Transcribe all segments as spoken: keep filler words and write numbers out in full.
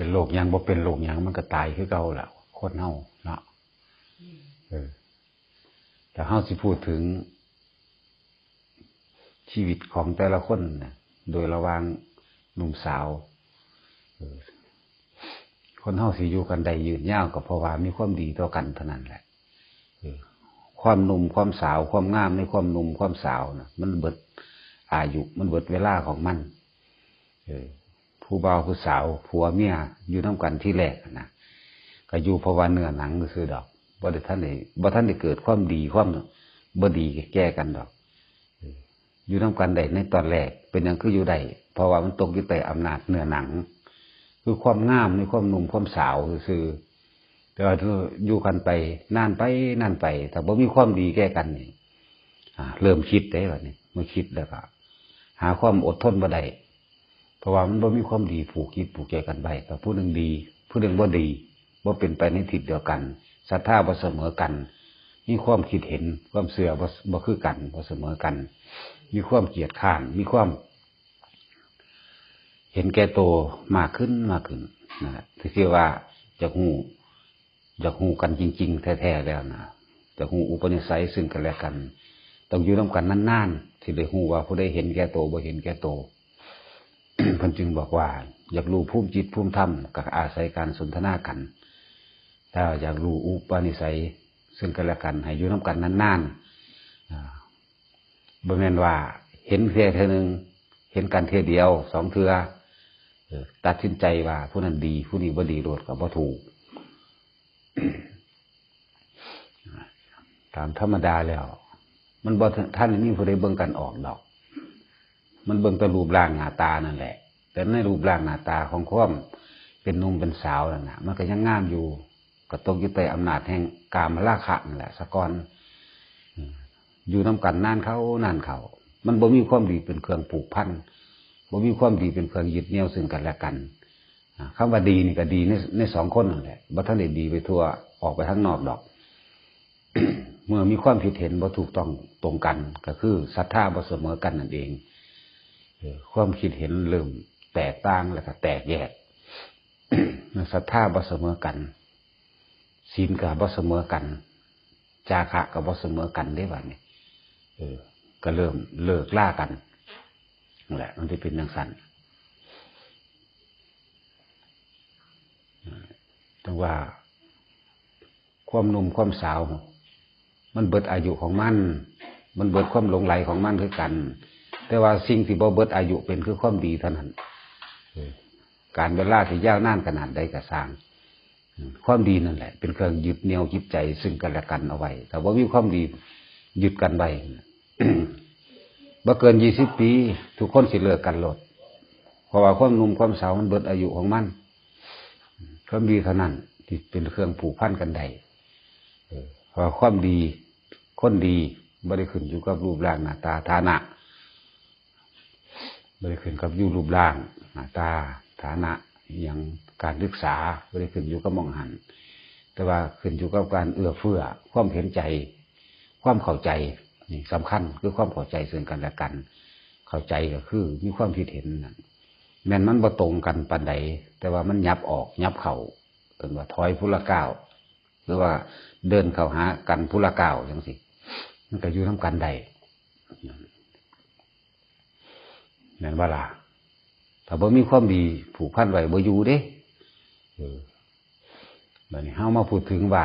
เป็นโรคหยังบ่เป็นโรคหยังมันก็ตายคือเก่าล่ะ คนเฮาเนาะ เออ แต่เฮาสิพูดถึงชีวิตของแต่ละคนนะ โดยระหว่างหนุ่มสาว เออ คนเฮาสิอยู่กันได้ยืนยาวก็เพราะว่ามีความดีต่อกันเท่านั้นแหละ เออ ความหนุ่มความสาว ความงามในความหนุ่มความสาวนะ มันเบิดอายุ มันเบิดเวลาของมัน เออ ผู้บ่าวผู้สาว ผัวเมียอยู่นำกันทีแรกนะ ก็อยู่เพราะว่าเนื้อหนังซื่อดอก บ่ได้ทันได้ บ่ทันได้เกิดความดี ความบ่ดีแก่กันดอก เออ อยู่นำกันได้ในตอนแรก เป็นหยังคืออยู่ได้ เพราะว่ามันตกอยู่ใต้อำนาจเนื้อหนัง คือความงามในความหนุ่มความสาวซื่อๆ แต่ว่าอยู่กันไปนานไปนานไป ถ้าบ่มีความดีแก่กันนี่ อ่า เริ่มคิดได้บัดนี้ เมื่อคิดแล้วก็ หาความอดทนบ่ได้ เพราะว่ามันบ่มีความดีผูกจิตผูกใจกันไว้ แต่ผู้หนึ่งดี ผู้หนึ่งบ่ดี บ่เป็นไปในทิศเดียวกัน ศรัทธาบ่เสมอกัน มีความคิดเห็น ความเชื่อบ่ บ่คือกัน บ่เสมอกัน มีความเกียจคร้าน มีความ เห็นแก่ตัวมากขึ้นมากขึ้นนะ ที่เรียกว่าอยากฮู้ อยากฮู้กันจริงๆ แท้ๆ แล้วนะ อยากฮู้อุปนิสัยซึ่งกันและกัน ต้องอยู่นำกันนานๆ ที่ได้ฮู้ว่าผู้ใดเห็นแก่ตัว บ่เห็นแก่ตัว เพิ่นจึงบอกว่า อยากรู้ภูมิจิตภูมิธรรม ก็อาศัยการสนทนากัน ถ้าอยากรู้อุปนิสัยซึ่งกันและกัน ให้อยู่นำกันนานๆ อ่า บ่แม่นว่าเห็นแค่เทื่อหนึ่ง เห็นกันเทื่อเดียว สองเทื่อ เออ ตัดสินใจว่าผู้นั้นดี ผู้นี้บ่ดีโลดก็บ่ถูก ตามธรรมดาแล้ว มันบ่ทันได้มีผู้ใดเบิ่งกันออกดอก มันเบิ่งแต่รูปร่างหน้าตานั่นแหละ แต่ในรูปร่างหน้าตาของความเป็นหนุ่มเป็นสาวนั่นน่ะ มันก็ยังงามอยู่ ก็ตกอยู่ใต้อำนาจแห่งกามราคะนั่นแหละซะก่อน อืม อยู่นำกันนานเข้านานเข้า มันบ่มีความดีเป็นเครื่องผูกพัน บ่มีความดีเป็นเครื่องยึดเหนี่ยวซึ่งกันและกัน อ่า คำว่าดีนี่ก็ดีใน ในสองคนนั่นแหละ บ่ทันได้ดีไปทั่ว ออกไปข้างนอกดอก เมื่อมีความคิดเห็นบ่ถูกต้องตรงกัน ก็คือศรัทธาบ่เสมอกันนั่นเอง เออ ความคิดเห็นเริ่มแตกต่างแล้วก็แตกแยก ศรัทธาบ่เสมอกัน ศีลก็บ่เสมอกัน จาคะก็บ่เสมอกันเด้บัดนี้ เออ ก็เริ่มเลิกลากันนั่นแหละ มันสิเป็นจั่งซั้น จั่งว่า ความหนุ่มความสาว มันเบิดอายุของมัน มันเบิดความหลงใหลของมันคือกัน แต่ว่าสิ่งที่บ่เบิดอายุเป็นคือความดีเท่านั้น เออ กาลเวลาที่ยาวนานขนาดใดก็ซ่าง อืม ความดีนั่นแหละ เป็นเครื่องยึดเหนี่ยวจิตใจซึ่งกันและกันเอาไว้ ถ้าบ่มีความดียึดกันไว้ บ่เกินยี่สิบปี ทุกคนสิเลิกกันโลด เพราะว่าความหนุ่มความสาวมันเบิดอายุของมัน ความดีเท่านั้นที่เป็นเครื่องผูกพันกันได้ เออ เพราะว่าความดี คนดีบ่ได้ขึ้นอยู่กับรูปร่างหน้าตาฐานะ บ่ได้ขึ้นกับอยู่รูปร่างหน้าตาฐานะ อิหยัง การศึกษา บ่ได้ขึ้นอยู่กับหม่องหั้น แต่ว่าขึ้นอยู่กับการเอื้อเฟื้อ ความเห็นใจ ความเข้าใจ นี่สำคัญ คือความเข้าใจซึ่งกันและกัน เข้าใจก็คือมีความคิดเห็นนั่น แม่นมันบ่ตรงกันปานใด แต่ว่ามันหยับออกหยับเข้า เอิ้นว่าถอยผู้ละก้าว หรือว่าเดินเข้าหากันผู้ละก้าวจั่งซี้ มันก็อยู่นำกันได้ แม่นบ่ล่ะ ถ้าบ่มีความดีผูกพันไว้ บ่อยู่เด้ เออ บัดนี้เฮามาพูดถึงว่า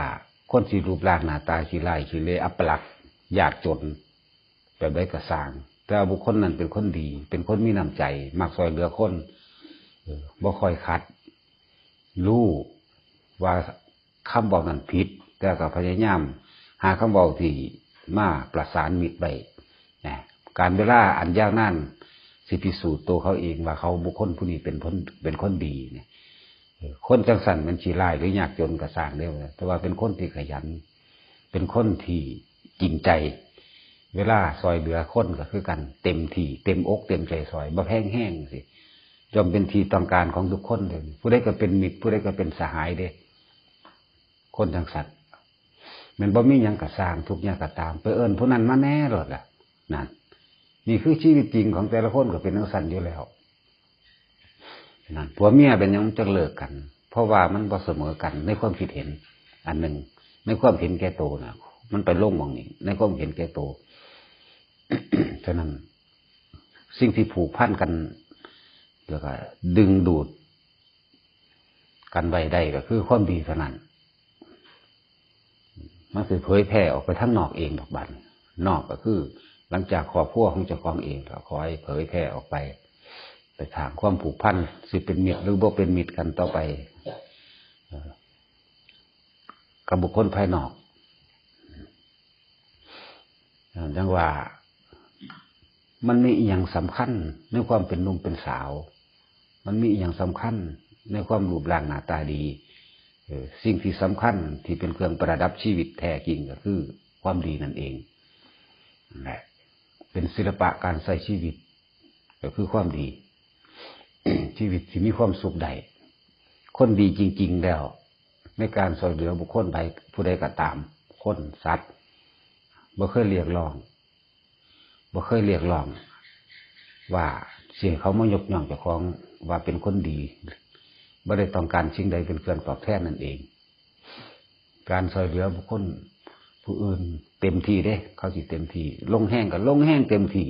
คนที่รูปร่างหน้าตาขี้ร้ายขี้เล อัปลักษณ์ ยากจน แบบใดก็ซ่าง แต่ว่าบุคคลนั้นเป็นคนดี เป็นคนมีน้ำใจ มักซ่อยเหลือคน เออ บ่ค่อยขัด รู้ว่าคำเว้านั้นผิด แต่ก็พยายามหาคำเว้าที่มาประสานมิตรไว้นะ กาลเวลาอันยาวนานสิพิสูจน์ตัวเขาเองว่าเขา บุคคลผู้นี้เป็นคน เป็นคนดีเนี่ย เออ คนจั่งซั้นมันขี้ร้ายหรือยากจนก็ซ่างเด้อ แต่ว่าเป็นคนที่ขยัน เป็นคนที่จริงใจ เวลาซ่อยเหลือคนก็คือกัน เต็มที่ เต็มอกเต็มใจซ่อย บ่แพงแฮงจั่งซี้ ย่อมเป็นที่ต้องการของทุกคนเลย ผู้ใดก็เป็นมิตร ผู้ใดก็เป็นสหายเด้ คนจั่งซั้น แม่นบ่มีหยังก็ซ่าง ทุกข์ยากก็ตาม ไปเอิ้นผู้นั้นมาแหน่โลดล่ะ นั่น นี่คือชีวิตจริงของแต่ละคนก็เป็นจั่งซั้นอยู่แล้ว นั่น ผัวเมียเป็นหยังจังเลิกกัน เพราะว่ามันบ่เสมอกันในความคิดเห็น อันหนึ่ง ในความเห็นแก่โตนะ มันไปลงหม่องนี้ ในความเห็นแก่โต ฉะนั้น สิ่งที่ผูกพันกัน แล้วก็ดึงดูดกันไว้ได้ก็คือความดีเท่านั้น มันสิเผยแพร่ออกไปทางนอกเองดอกบัด นอกก็คือ หลังจากครอบครัวของเจ้าของเองก็ขอให้เผยแพร่ออกไป ไปสร้างความผูกพัน สิเป็นมิตรหรือบ่เป็นมิตรกันต่อไป เอ่อ กับบุคคลภายนอก เอ่อ จังว่า มันมีอีหยังสำคัญในความเป็นหนุ่มเป็นสาว มันมีอีหยังสำคัญในความรูปร่างหน้าตาดี เอ่อ สิ่งที่สำคัญที่เป็นเครื่องประดับชีวิตแท้จริงก็คือความดีนั่นเอง นั่นแหละ เป็นศิลปะการใช้ชีวิต ก็คือความดี ชีวิตที่มีความสุขได้ คนดีจริงๆแล้ว ในการช่วยเหลือบุคคลใดผู้ใดก็ตาม คน สัตว์ บ่เคยเรียกร้อง บ่เคยเรียกร้อง ว่าสิให้เขามายกย่องเจ้าของว่าเป็นคนดี บ่ได้ต้องการสิ่งใดเป็นเครื่องตอบแทนนั่นเอง การช่วยเหลือบุคคลผู้อื่นเต็มที่เด้ เขาสิเต็มที่ ลงแฮงก็ลงแฮงเต็มที่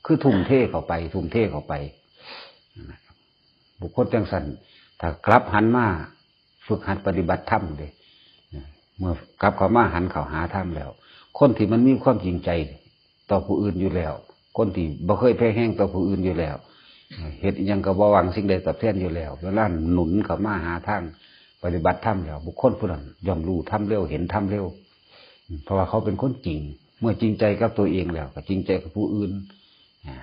คือทุ่มเทเข้าไป ทุ่มเทเข้าไป บุคคลจังซั่น ถ้ากลับหันมาฝึกหัดปฏิบัติธรรมเด้ เมื่อกลับเข้ามาหันเข้าหาธรรมแล้ว คนที่มันมีความจริงใจต่อผู้อื่นอยู่แล้ว คนที่บ่เคยแพ้แฮงต่อผู้อื่นอยู่แล้ว เฮ็ดอิหยังก็บ่หวังสิ่งใดตอบแทนอยู่แล้ว เวลาหนุนเข้ามาหาทางปฏิบัติธรรมแล้ว บุคคลผู้นั้นย่อมรู้ธรรมเร็ว เห็นธรรมเร็ว เพราะว่าเขาเป็นคนจริง เมื่อจริงใจกับตัวเองแล้ว ก็จริงใจกับผู้อื่น อ่า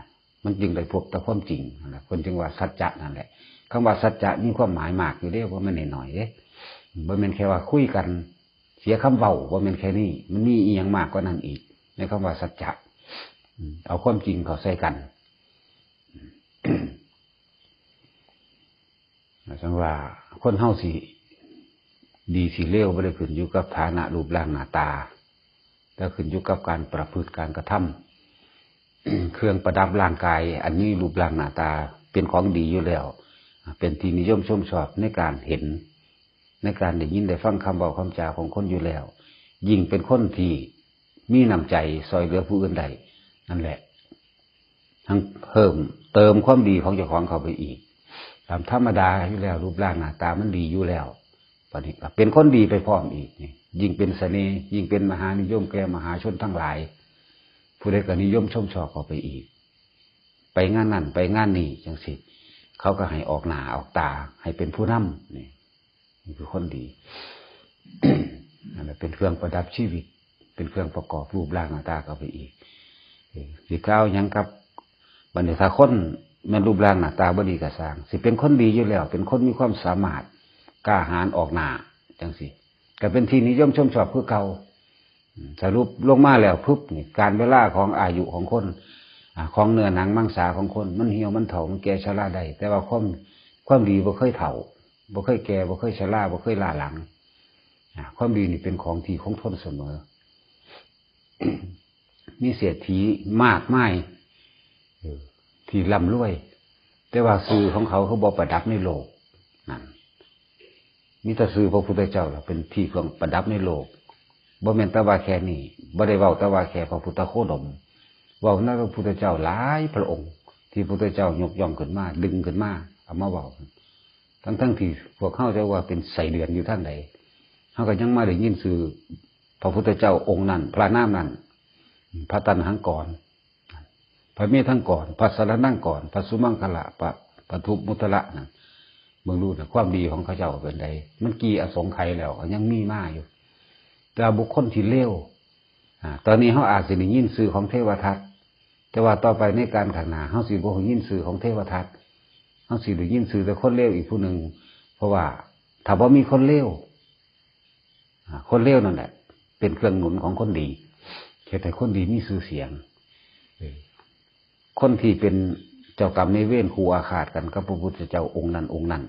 มันจึงได้พบแต่ความจริงนั่นแหละ เพิ่นจึงว่าสัจจะนั่นแหละ คำว่าสัจจะมีความหมายมากอยู่เด้ บ่แม่นน้อยๆเด้ บ่แม่นแค่ว่าคุยกัน เสียคำเว้า บ่แม่นแค่นี้ มันมีอีหยังมากกว่านั้นอีก ในคำว่าสัจจะ อืม เอาความจริงเข้าใส่กัน จังว่าคนเฮาสิดีสิเลวบ่ได้ขึ้นอยู่กับฐานะรูปร่างหน้าตา แต่ขึ้นอยู่กับการประพฤติการกระทำ เครื่องประดับร่างกาย อันนี้รูปร่างหน้าตาเป็นของดีอยู่แล้ว เป็นที่นิยมชมชอบในการเห็น ในการได้ยินได้ฟังคำเว้าคำจาของคนอยู่แล้ว ยิ่งเป็นคนที่มีน้ำใจช่วยเหลือผู้อื่นได้ นั่นแหละ ทั้งเพิ่มเติมความดีของเจ้าของเข้าไปอีก ตามธรรมดาอยู่แล้ว รูปร่างหน้าตามันดีอยู่แล้ว บัดนี้ก็เป็นคนดีไปพร้อมอีกนี่ ยิ่งเป็นเสน่ห์ ยิ่งเป็นมหานิยมแก่มหาชนทั้งหลาย ผู้ใดก็นิยมชมชอบเข้าไปอีก ไปงานนั่นไปงานนี่จังซี้ เขาก็ให้ออกหน้าออกตา ให้เป็นผู้นำนี่ นี่คือคนดี นั่นแหละเป็นเครื่องประดับชีวิต เป็นเครื่องประกอบรูปร่างหน้าตาเข้าไปอีก เออ สิกล่าวหยังกับ บัดนี้ถ้าคนแม่นรูปร่างหน้าตาบ่ดีก็ซ่าง สิเป็นคนดีอยู่แล้ว เป็นคนมีความสามารถ กล้าหาญออกหน้าจังซี้ ก็เป็นที่นิยมชมชอบคือเก่า อืม สรุปลงมาแล้วปุ๊บนี่ การเวลาของอายุของคน อ่า ของเนื้อหนังมังสาของคน มันเหี่ยวมันเฒ่ามันแก่ชราได้ แต่ว่าความ ความดีบ่เคยเฒ่า บ่เคยแก่ บ่เคยชรา บ่เคยล้าหลัง อ่า ความดีนี่เป็นของที่คงทนเสมอ มีเศรษฐีมากมาย เออ ที่ร่ำรวย แต่ว่าชื่อของเขาคือบ่ประดับในโลก นั่น มีแต่ชื่อพระพุทธเจ้าล่ะเป็นที่เครื่องประดับในโลก บ่แม่นแต่ว่าแค่นี้ บ่ได้เว้าแต่ว่าแค่พระพุทธโคดม เว้านำพระพุทธเจ้าหลายพระองค์ ที่พระพุทธเจ้ายกย่องขึ้นมา ดึงขึ้นมา เอามาเว้า ทั้งๆที่พวกเฮาจะว่าเป็นไส้เดือนอยู่ทางใด เฮาก็ยังมาได้ยินชื่อพระพุทธเจ้าองค์นั้น พระนามนั้น พระตัณหังกร พระเมธังกร พระสรณังกร พระสุมังคละ พระปทุมมุตตระนั่น เบิ่งดูนะ ความดีของเขาเจ้าเป็นใด มันกี่อสงไขยแล้วก็ยังมีมาอยู่ แต่บุคคลที่เลว อ่า ตอนนี้เฮาอาจสิได้ยินชื่อของเทวทัต แต่ว่าต่อไปในการข้างหน้า เฮาสิบ่ได้ยินชื่อของเทวทัต เฮาสิได้ยินชื่อแต่คนเลวอีกผู้หนึ่ง เพราะว่าถ้าบ่มีคนเลว อ่า คนเลวนั่นแหละ เป็นเครื่องหนุนของคนดี เฮ็ดให้คนดีมีชื่อเสียง เออ คนที่เป็นเจ้ากรรมนายเวรคู่อาฆาตกันกับพระพุทธเจ้าองค์นั้นองค์นั้น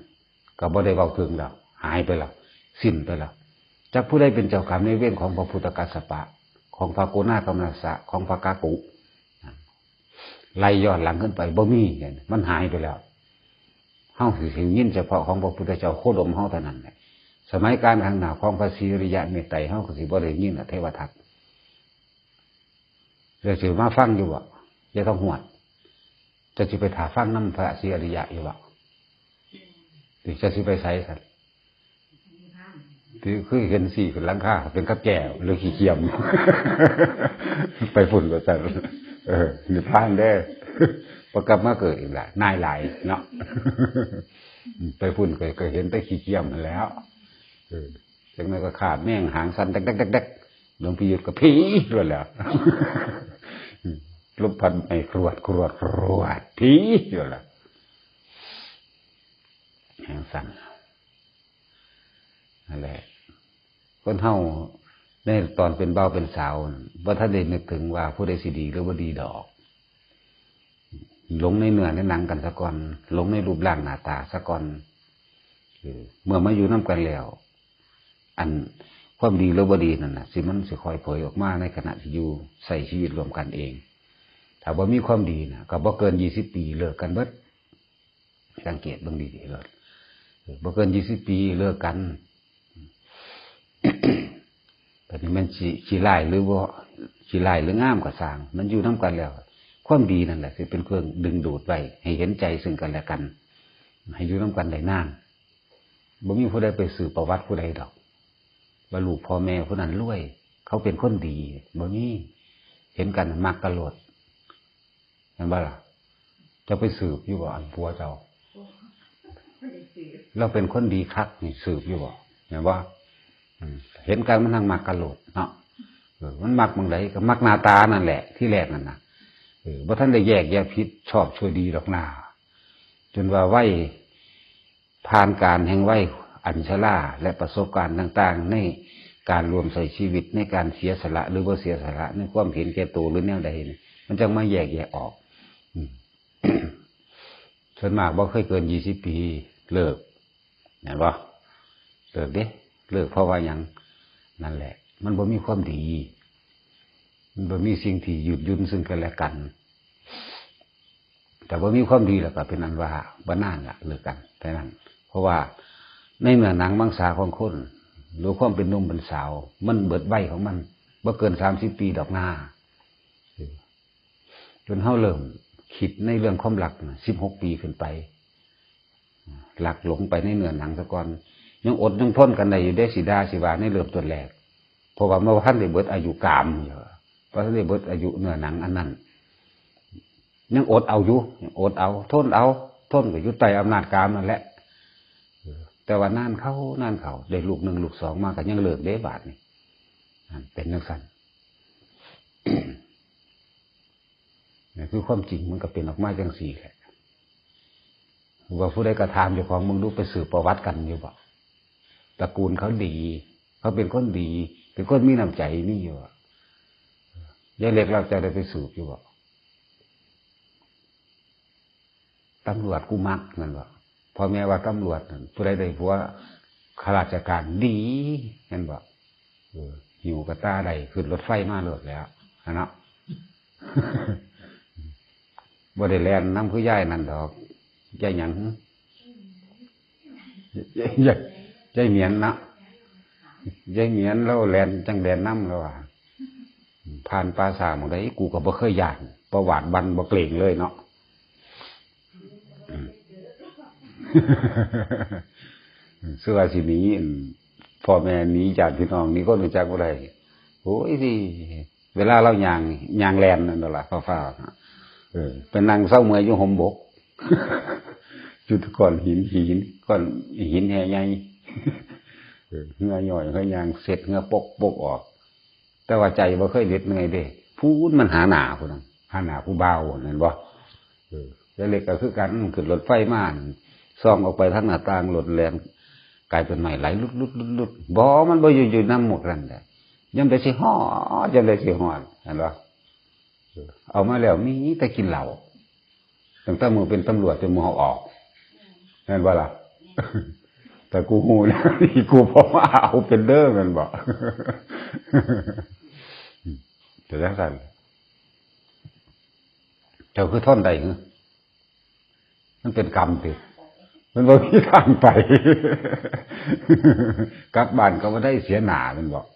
ก็บ่ได้เว้าถึงแล้ว หายไปแล้ว สิ้นไปแล้ว จักผู้ใดเป็นเจ้ากรรมนายเวรของพระพุทธกัสสปะ ของพระโกนากัมมัสสะ ของพระกากุ ไล่ย้อนหลังขึ้นไป บ่มี มันหายไปแล้ว เฮาสิได้ยินเฉพาะของพระพุทธเจ้าโคดมเฮาเท่านั้นแหละ สมัยกาลข้างหน้าของพระศรีอริยะเมตไตรเฮาก็สิบ่ได้ยินละเทวทัต เดี๋ยวสิมาฟังอยู่บ่ ยายทองหวด เจ้าสิไปถ่าฟังนำพระศรีอริยะอยู่บ่ เดี๋ยวเจ้าสิไปไสซั่น ที่คือเห็นสีขึ้นหลังคาเป็นกับแก้วหรือขี้เกียม ไปพุ่นว่าซั่น เออ นิพพานเด้อ พอกลับมาเกิดอีกละ นายหลายเนาะ ไปพุ่นก็ ก็เห็นแต่ขี้เกียมหั้นแหล้ว เออ จังนั้นก็ขาดแม่งหางสั่นแดกๆๆๆ หลวงพี่หยุดก็ผีโลดแหล้ว ลมพัดไหม้ครวดครวดครวด ผีโลดแหล้ว หางสั่น นั่นแหละ คนเฮาในตอนเป็นบ่าวเป็นสาวนั่น บ่ทันได้นึกถึงว่าผู้ใดสิดีหรือบ่ดีดอก หลงในเนื้อในหนังกันซะก่อน หลงในรูปร่างหน้าตาซะก่อน เออ เมื่อมาอยู่นำกันแล้ว อันความดีหรือบ่ดีนั่นน่ะ สิมันสิค่อยเผยออกมาในขณะที่อยู่ใช้ชีวิตร่วมกันเอง ถ้าบ่มีความดีน่ะ ก็บ่เกินยี่สิบปีเลิกกันเบิด สังเกตเบิ่งดีๆโลด เออ บ่เกินยี่สิบปีเลิกกัน บัดนี้มันสิ สิร้ายหรือบ่ สิร้ายหรืองามก็ซ่าง มันอยู่นำกันแล้ว ความดีนั่นแหละสิเป็นเครื่องดึงดูดไว้ ให้เห็นใจซึ่งกันและกัน ให้อยู่นำกันได้นาน บ่มีผู้ใดไปสืบประวัติผู้ใดดอก ว่าลูกพ่อแม่ผู้นั้นรวย เขาเป็นคนดี บ่มี เห็นกันมักกันโลด เห็นบ่ล่ะ เจ้าไปสืบอยู่บ่ อันผัวเจ้า บ่ได้สืบ เราเป็นคนดีคักนี่สืบอยู่บ่ เห็นบ่ อืม เห็นกันมันทั้งมักกันโลดเนาะ เออ มันมักหม่องใดก็มักหน้าตานั่นแหละ ที่แรกนั่นน่ะ เออ บ่ทันได้แยกแยะผิดชอบชั่วดีดอกนา จนว่าวัย ผ่านการแห่งวัยอันชราและประสบการณ์ต่างๆ ในการร่วมใช้ชีวิต ในการเสียสละหรือบ่เสียสละ ในความเห็นแก่ตัวหรือแนวใดนี่ มันจั่งมาแยกแยะออก อืม ส่วนมากบ่เคยเกินยี่สิบปี เลิก แม่นบ่ เลิกเด้ เลิกเพราะว่าหยัง นั่นแหละ มันบ่มีความดี มันบ่มีสิ่งที่ยืดหยุ่นซึ่งกันและกัน แต่บ่มีความดีแล้วก็เป็นอันว่าบ่นานละเลิกกันเท่านั้น เพราะว่าในเนื้อหนังมังสาของคน หรือความเป็นหนุ่มเป็นสาว มันเบิดวัยของมัน บ่เกินสามสิบปีดอกนา จนเฮาเริ่มคิดในเรื่องความรักน่ะ สิบหกปีขึ้นไป รักหลงไปในเนื้อหนังซะก่อน ยังอดยังทนกันได้อยู่เด้ สิด่าสิว่าในเริ่มต้นแรก เพราะว่ามันบ่ทันได้เบิดอายุกามอยู่ บ่ทันได้เบิดอายุเนื้อหนังอันนั้น ยังอดเอาอยู่ ยังอดเอา ทนเอา ทนก็อยู่ใต้อำนาจกามนั่นแหละ เออ แต่ว่านานเข้า นานเข้า ได้ลูกหนึ่งลูกสองมาก็ยังเลิกเด้บาดนี้ นั่นเป็นจั่งซั้น นี่คือความจริงมันก็เป็นออกมาจั่งซี้แหละ ว่าผู้ใดก็ถามเจ้าของมึงดู ไปสืบประวัติกันอยู่บ่ ตระกูลเขาดี เขาเป็นคนดี เป็นคนมีน้ำใจ มีอยู่บ่ ยายเล็กลาวเจ้าได้ไปสืบอยู่บ่ ตำรวจกูมัก แม่นบ่ พ่อแม่ว่าตำรวจนั่น ผู้ใดได้ผัวข้าราชการดี แม่นบ่ เออ หิ้วกระต่าได้ ขึ้นรถไฟมาโลดแล้ว หั้นเนาะ บ่ได้แล่นนำคือยายนั่นดอก ยายหยัง ยาย ยาย ยายเหมียนเนาะ ยายเหมียนลาวแล่นจั่งแล่นนำลาวว่า ผ่านป่าช้าหม่องใด กูก็บ่เคยย้าน ประวัติบันบ่เกรงเลยเนาะ อืม เสื้อสิหนี พ่อแม่หนีญาติพี่น้องหนีคนรู้จักบ่ได้ โอ้ย สิ เวลาลาวย่าง ย่างแล่นนั่นล่ะ ฟ้าวๆ เออ ไปนั่งเซาเมื่อยอยู่ห่มบก อยู่ก้อนหิน หิน ก้อนหินแห่ใหญ่ เออ เหงื่อย้อย เหงื่อย่างเช็ด เหงื่อปก ปกออก แต่ว่าใจบ่เคยเหน็ดเหนื่อยเด้ พู้นมันหาหน้าพู้นน่ะ หาหน้าผู้บ่าวนั่นบ่ เออ ยายเล็กก็คือกัน ขึ้นรถไฟมา ส่องออกไปทางหน้าต่าง รถแล่น กลายเป็นไม้ไหลลุดๆๆๆ บ่ มันบ่อยู่ อยู่นำหมวกนั่นแหละ ยามใดสิฮอด ยามใดสิฮอด หั้นบ่ เออ เอามาแล้วมีแต่กินเหล้า ตั้งแต่มื้อเป็นตำรวจจนมื้อออก แม่นบ่ล่ะ แต่กูฮู้แล้ว นี่กูพอมาเอาเป็นเด้อ แม่นบ่ แต่จั่งซั้น เจ้าคือทนได้หรือ มันเป็นกรรมติ มันบ่มีทางไป กลับบ้านก็บ่ได้เสียหน้า มันบอก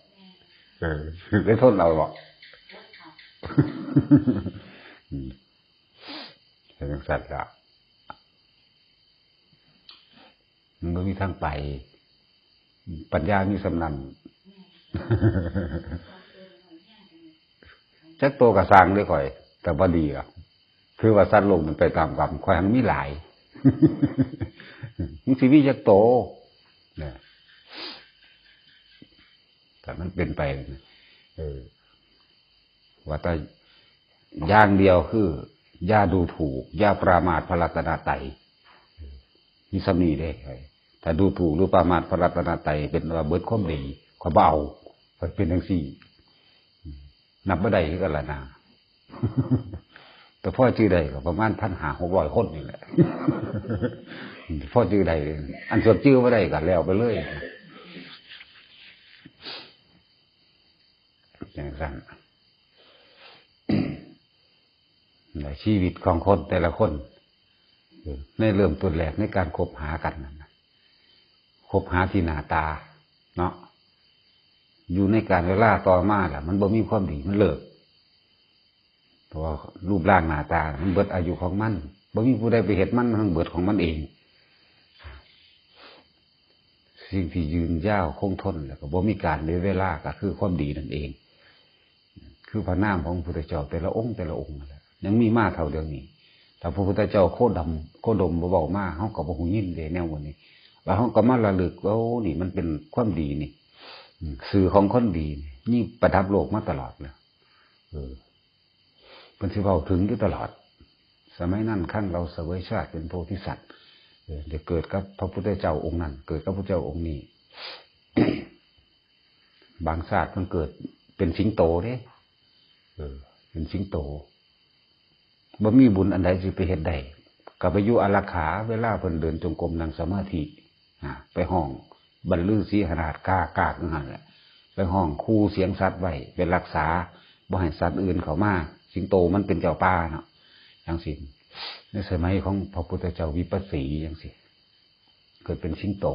เออ ได้ทนเอาบอก อืม เป็นจังซั่นละ มันบ่มีทางไป ปัญญามีส่ำนั้น จักโตก็ซ่างเด้อข่อย แต่บ่ดีหรอก คือว่าสัตว์โลกมันไปตามกรรม ข่อยหั้นมีหลาย มันสิมีจักโต เนี่ย แต่มันเป็นไป เออ ว่าแต่อย่างเดียวคือ อย่าดูถูก อย่าประมาทพระรัตนตรัย มีส่ำนี้เด้ ถ้าดูถูกหรือประมาทพระรัตนตรัย เป็นว่าเบิดความดี ข้อยบ่เอา ข้อยเป็นจังซี่ นับบ่ได้คือกันล่ะนะ แต่พ่อชื่อใดก็ประมาณพันห้าหกร้อยคนนี่แหละ พ่อชื่อใด อันส่วนชื่อบ่ได้ก็แล้วไปเลย จังซั่น ในชีวิตของคนแต่ละคน ในเริ่มต้นแรกในการคบหากันนั่นน่ะ คบหาที่หน้าตา เนาะ อยู่ในการเวลาต่อมาล่ะ มันบ่มีความดี มันเลิก เพราะว่ารูปร่างหน้าตา มันเบิดอายุของมัน บ่มีผู้ใดไปเฮ็ดมัน มันเบิดของมันเอง สิ่งที่ยืนยาวคงทน แล้วก็บ่มีกาลหรือเวลา ก็คือความดีนั่นเอง คือพระนามของพระพุทธเจ้าแต่ละองค์แต่ละองค์นั่นแหละ ยังมีมาเท่าเดี๋ยวนี้ ถ้าพระพุทธเจ้าโคดม โคดมบ่เว้ามา เฮาก็บ่ฮู้ยินเด้แนวหมู่นี้ แล้วเฮาก็มาระลึกว่า โอ้ นี่มันเป็นความดีนี่ อืม ชื่อของคนดีนี่ นี่ประดับโลกมาตลอดเลย เออ เพิ่นสิเว้าถึงอยู่ตลอด สมัยนั้นครั้นเราเสวยชาติเป็นโพธิสัตว์ เออ ได้เกิดกับพระพุทธเจ้าองค์นั้น เกิดกับพระเจ้าองค์นี้ บางชาติเพิ่นเกิดเป็นสิงโตเด้ เออ เป็นสิงโต บ่มีบุญอันใดสิไปเฮ็ดได้ ก็ไปอยู่อารักขา เวลาเพิ่นเดินจงกรมนั่งสมาธิ อ่า ไปฮ้องบรรลือสีหนาฏกากากอยู่หั่นแหละ ไปฮ้องคู่เสียงสัตว์ไว้ ไปรักษา บ่ให้สัตว์อื่นเข้ามา สิงโตมันเป็นเจ้าป่าเนาะ จังซี้ ในสมัยของพระพุทธเจ้าวิปัสสีจังซี้ เกิดเป็นสิงโต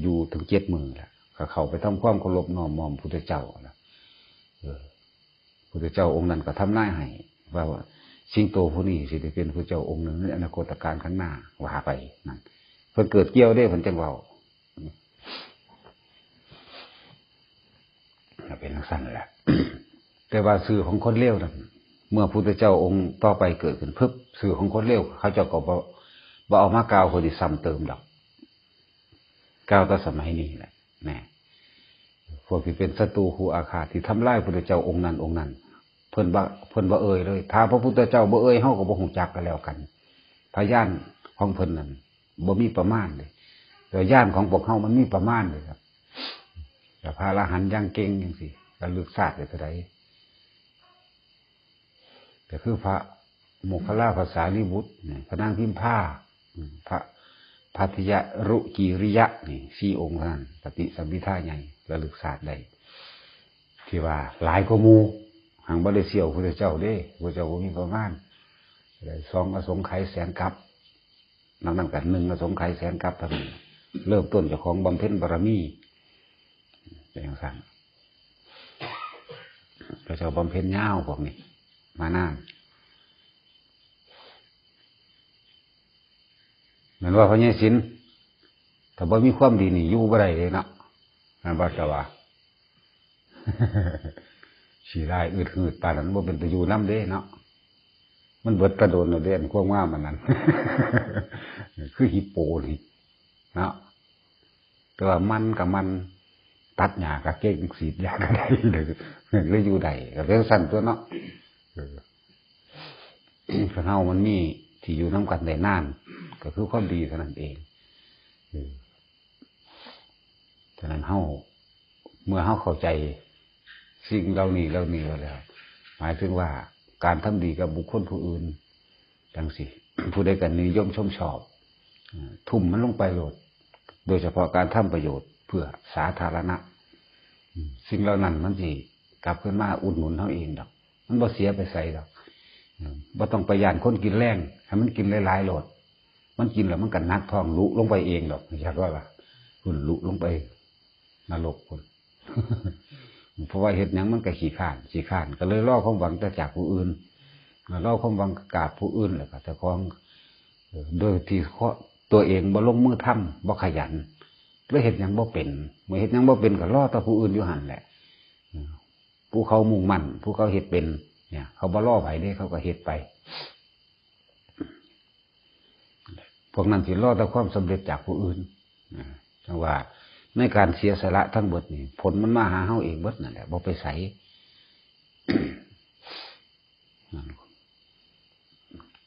อยู่ถึงเจ็ดมื้อแหละ ก็เข้าไปทำความเคารพนอบน้อมพุทธเจ้าล่ะ เออ พุทธเจ้าองค์นั้นก็ทำนายให้ ว่า ว่าสิงโตผู้นี้สิได้เป็นพระเจ้าองค์หนึ่งในอนาคตกาลข้างหน้า ว่าไปนั่น เพิ่นเกิดเกี่ยวเด้ เพิ่นจังเว้า เป็นจังซั่นแหละ แต่ว่าชื่อของคนเลวนั่น เมื่อพุทธเจ้าองค์ต่อไปเกิดขึ้นปุ๊บ ชื่อของคนเลวเขาเจ้าก็บ่ บ่เอามากล่าวเพื่อสิซ้ำเติมดอก กล่าวแต่สมัยนี้แหละ แน่ พวกที่เป็นศัตรูคู่อาฆาตที่ทำลายพุทธเจ้าองค์นั้นองค์นั้น เพิ่นบ่ เพิ่นบ่เอ่ยเลย ถ้าพระพุทธเจ้าบ่เอ่ย เฮาก็บ่ฮู้จักกันแล้วกัน พยานของเพิ่นนั่นบ่มีประมาณเลย แต่ญาณของพวกเฮามันมีประมาณเลยครับ แต่พระอรหันต์อย่างเก่งจังซี่ ระลึกชาติได้เท่าใด ก็คือพระโมคคัลลา พระสารีบุตร นี่ พระนางพิมพา อืม พระภัททยรุจิริยะ นี่ สี่องค์เท่านั้น ปฏิสัมภิทาใหญ่ ระลึกชาติได้ ที่ว่าหลายกว่าหมู่ หังบ่ได้เสี่ยวพุทธเจ้าเด้ พุทธเจ้าบ่มีประมาณ ได้สองอสงไขยแสนกัป นอกนั้นก็หนึ่งอสงไขยแสนกัปเท่านั้น เริ่มต้นเจ้าของบำเพ็ญบารมี เป็นจังซั่น พระเจ้าบำเพ็ญยาวพวกนี้ มานาน แม่นว่าพระยายศิลป์ ถ้าบ่มีความดีนี่อยู่บ่ได้เลยเนาะ แม่นบ่เจ้าว่า ขี้ร้ายอืดหืดปานนั้นบ่เป็นตาอยู่นำเด้เนาะ มันเบิดตะโดนแล้วเด้ อันความงามอันนั้น คือฮิปโปนี่เนาะ แต่ว่ามันก็มัน ตัดหญ้าก็เก่ง ฉีดยาก็ได้ เลย เลยอยู่ได้ ก็เป็นจั่งซั่นตั่วเนาะ เออ คนเฮามันมีที่อยู่นำกันได้นาน ก็คือความดีเท่านั้นเอง เออ ฉะนั้นเฮา เมื่อเฮาเข้าใจสิ่งเหล่านี้ เหล่านี้แล้ว หมายถึงว่าการทำดีกับบุคคลผู้อื่น จั่งซี้ ผู้ใดก็นิยมชมชอบ เอ่อ ทุ่มมันลงไปโลด โดยเฉพาะการทำประโยชน์เพื่อสาธารณะ อืม สิ่งเหล่านั้นมันสิกลับคืนมาอุดหนุนเฮาเองดอก มันบ่เสียไปไสดอก อืม บ่ต้องไปย้านคนกินแลง ให้มันกินหลายๆโลด มันกินแล้วมันก็หนักท้องลุลงไปเองดอก อยากว่าล่ะ คุณลุลงไป นรกคุณ เพราะว่าเฮ็ดหยังมันก็ขี้คร้าน ขี้คร้าน ก็เลยรอความหวังแต่จากผู้อื่น รอความหวังจากผู้อื่น แล้วก็เจ้าของ เอ่อ โดยที่ตัวเองบ่ลงมือทำ บ่ขยัน แล้วเฮ็ดหยังบ่เป็น เมื่อเฮ็ดหยังบ่เป็นก็รอแต่ผู้อื่นอยู่หั่นแหละ เออ ผู้เขามุ่งมั่น ผู้เขาเฮ็ดเป็น เนี่ย เขาบ่รอไผเด้ เขาก็เฮ็ดไป พวกนั้นสิรอแต่ความสำเร็จจากผู้อื่น นะ จั่งว่าในการเสียสละทั้งเบิดนี่ ผลมันมาหาเฮาเองเบิดนั่นแหละ บ่ไปไส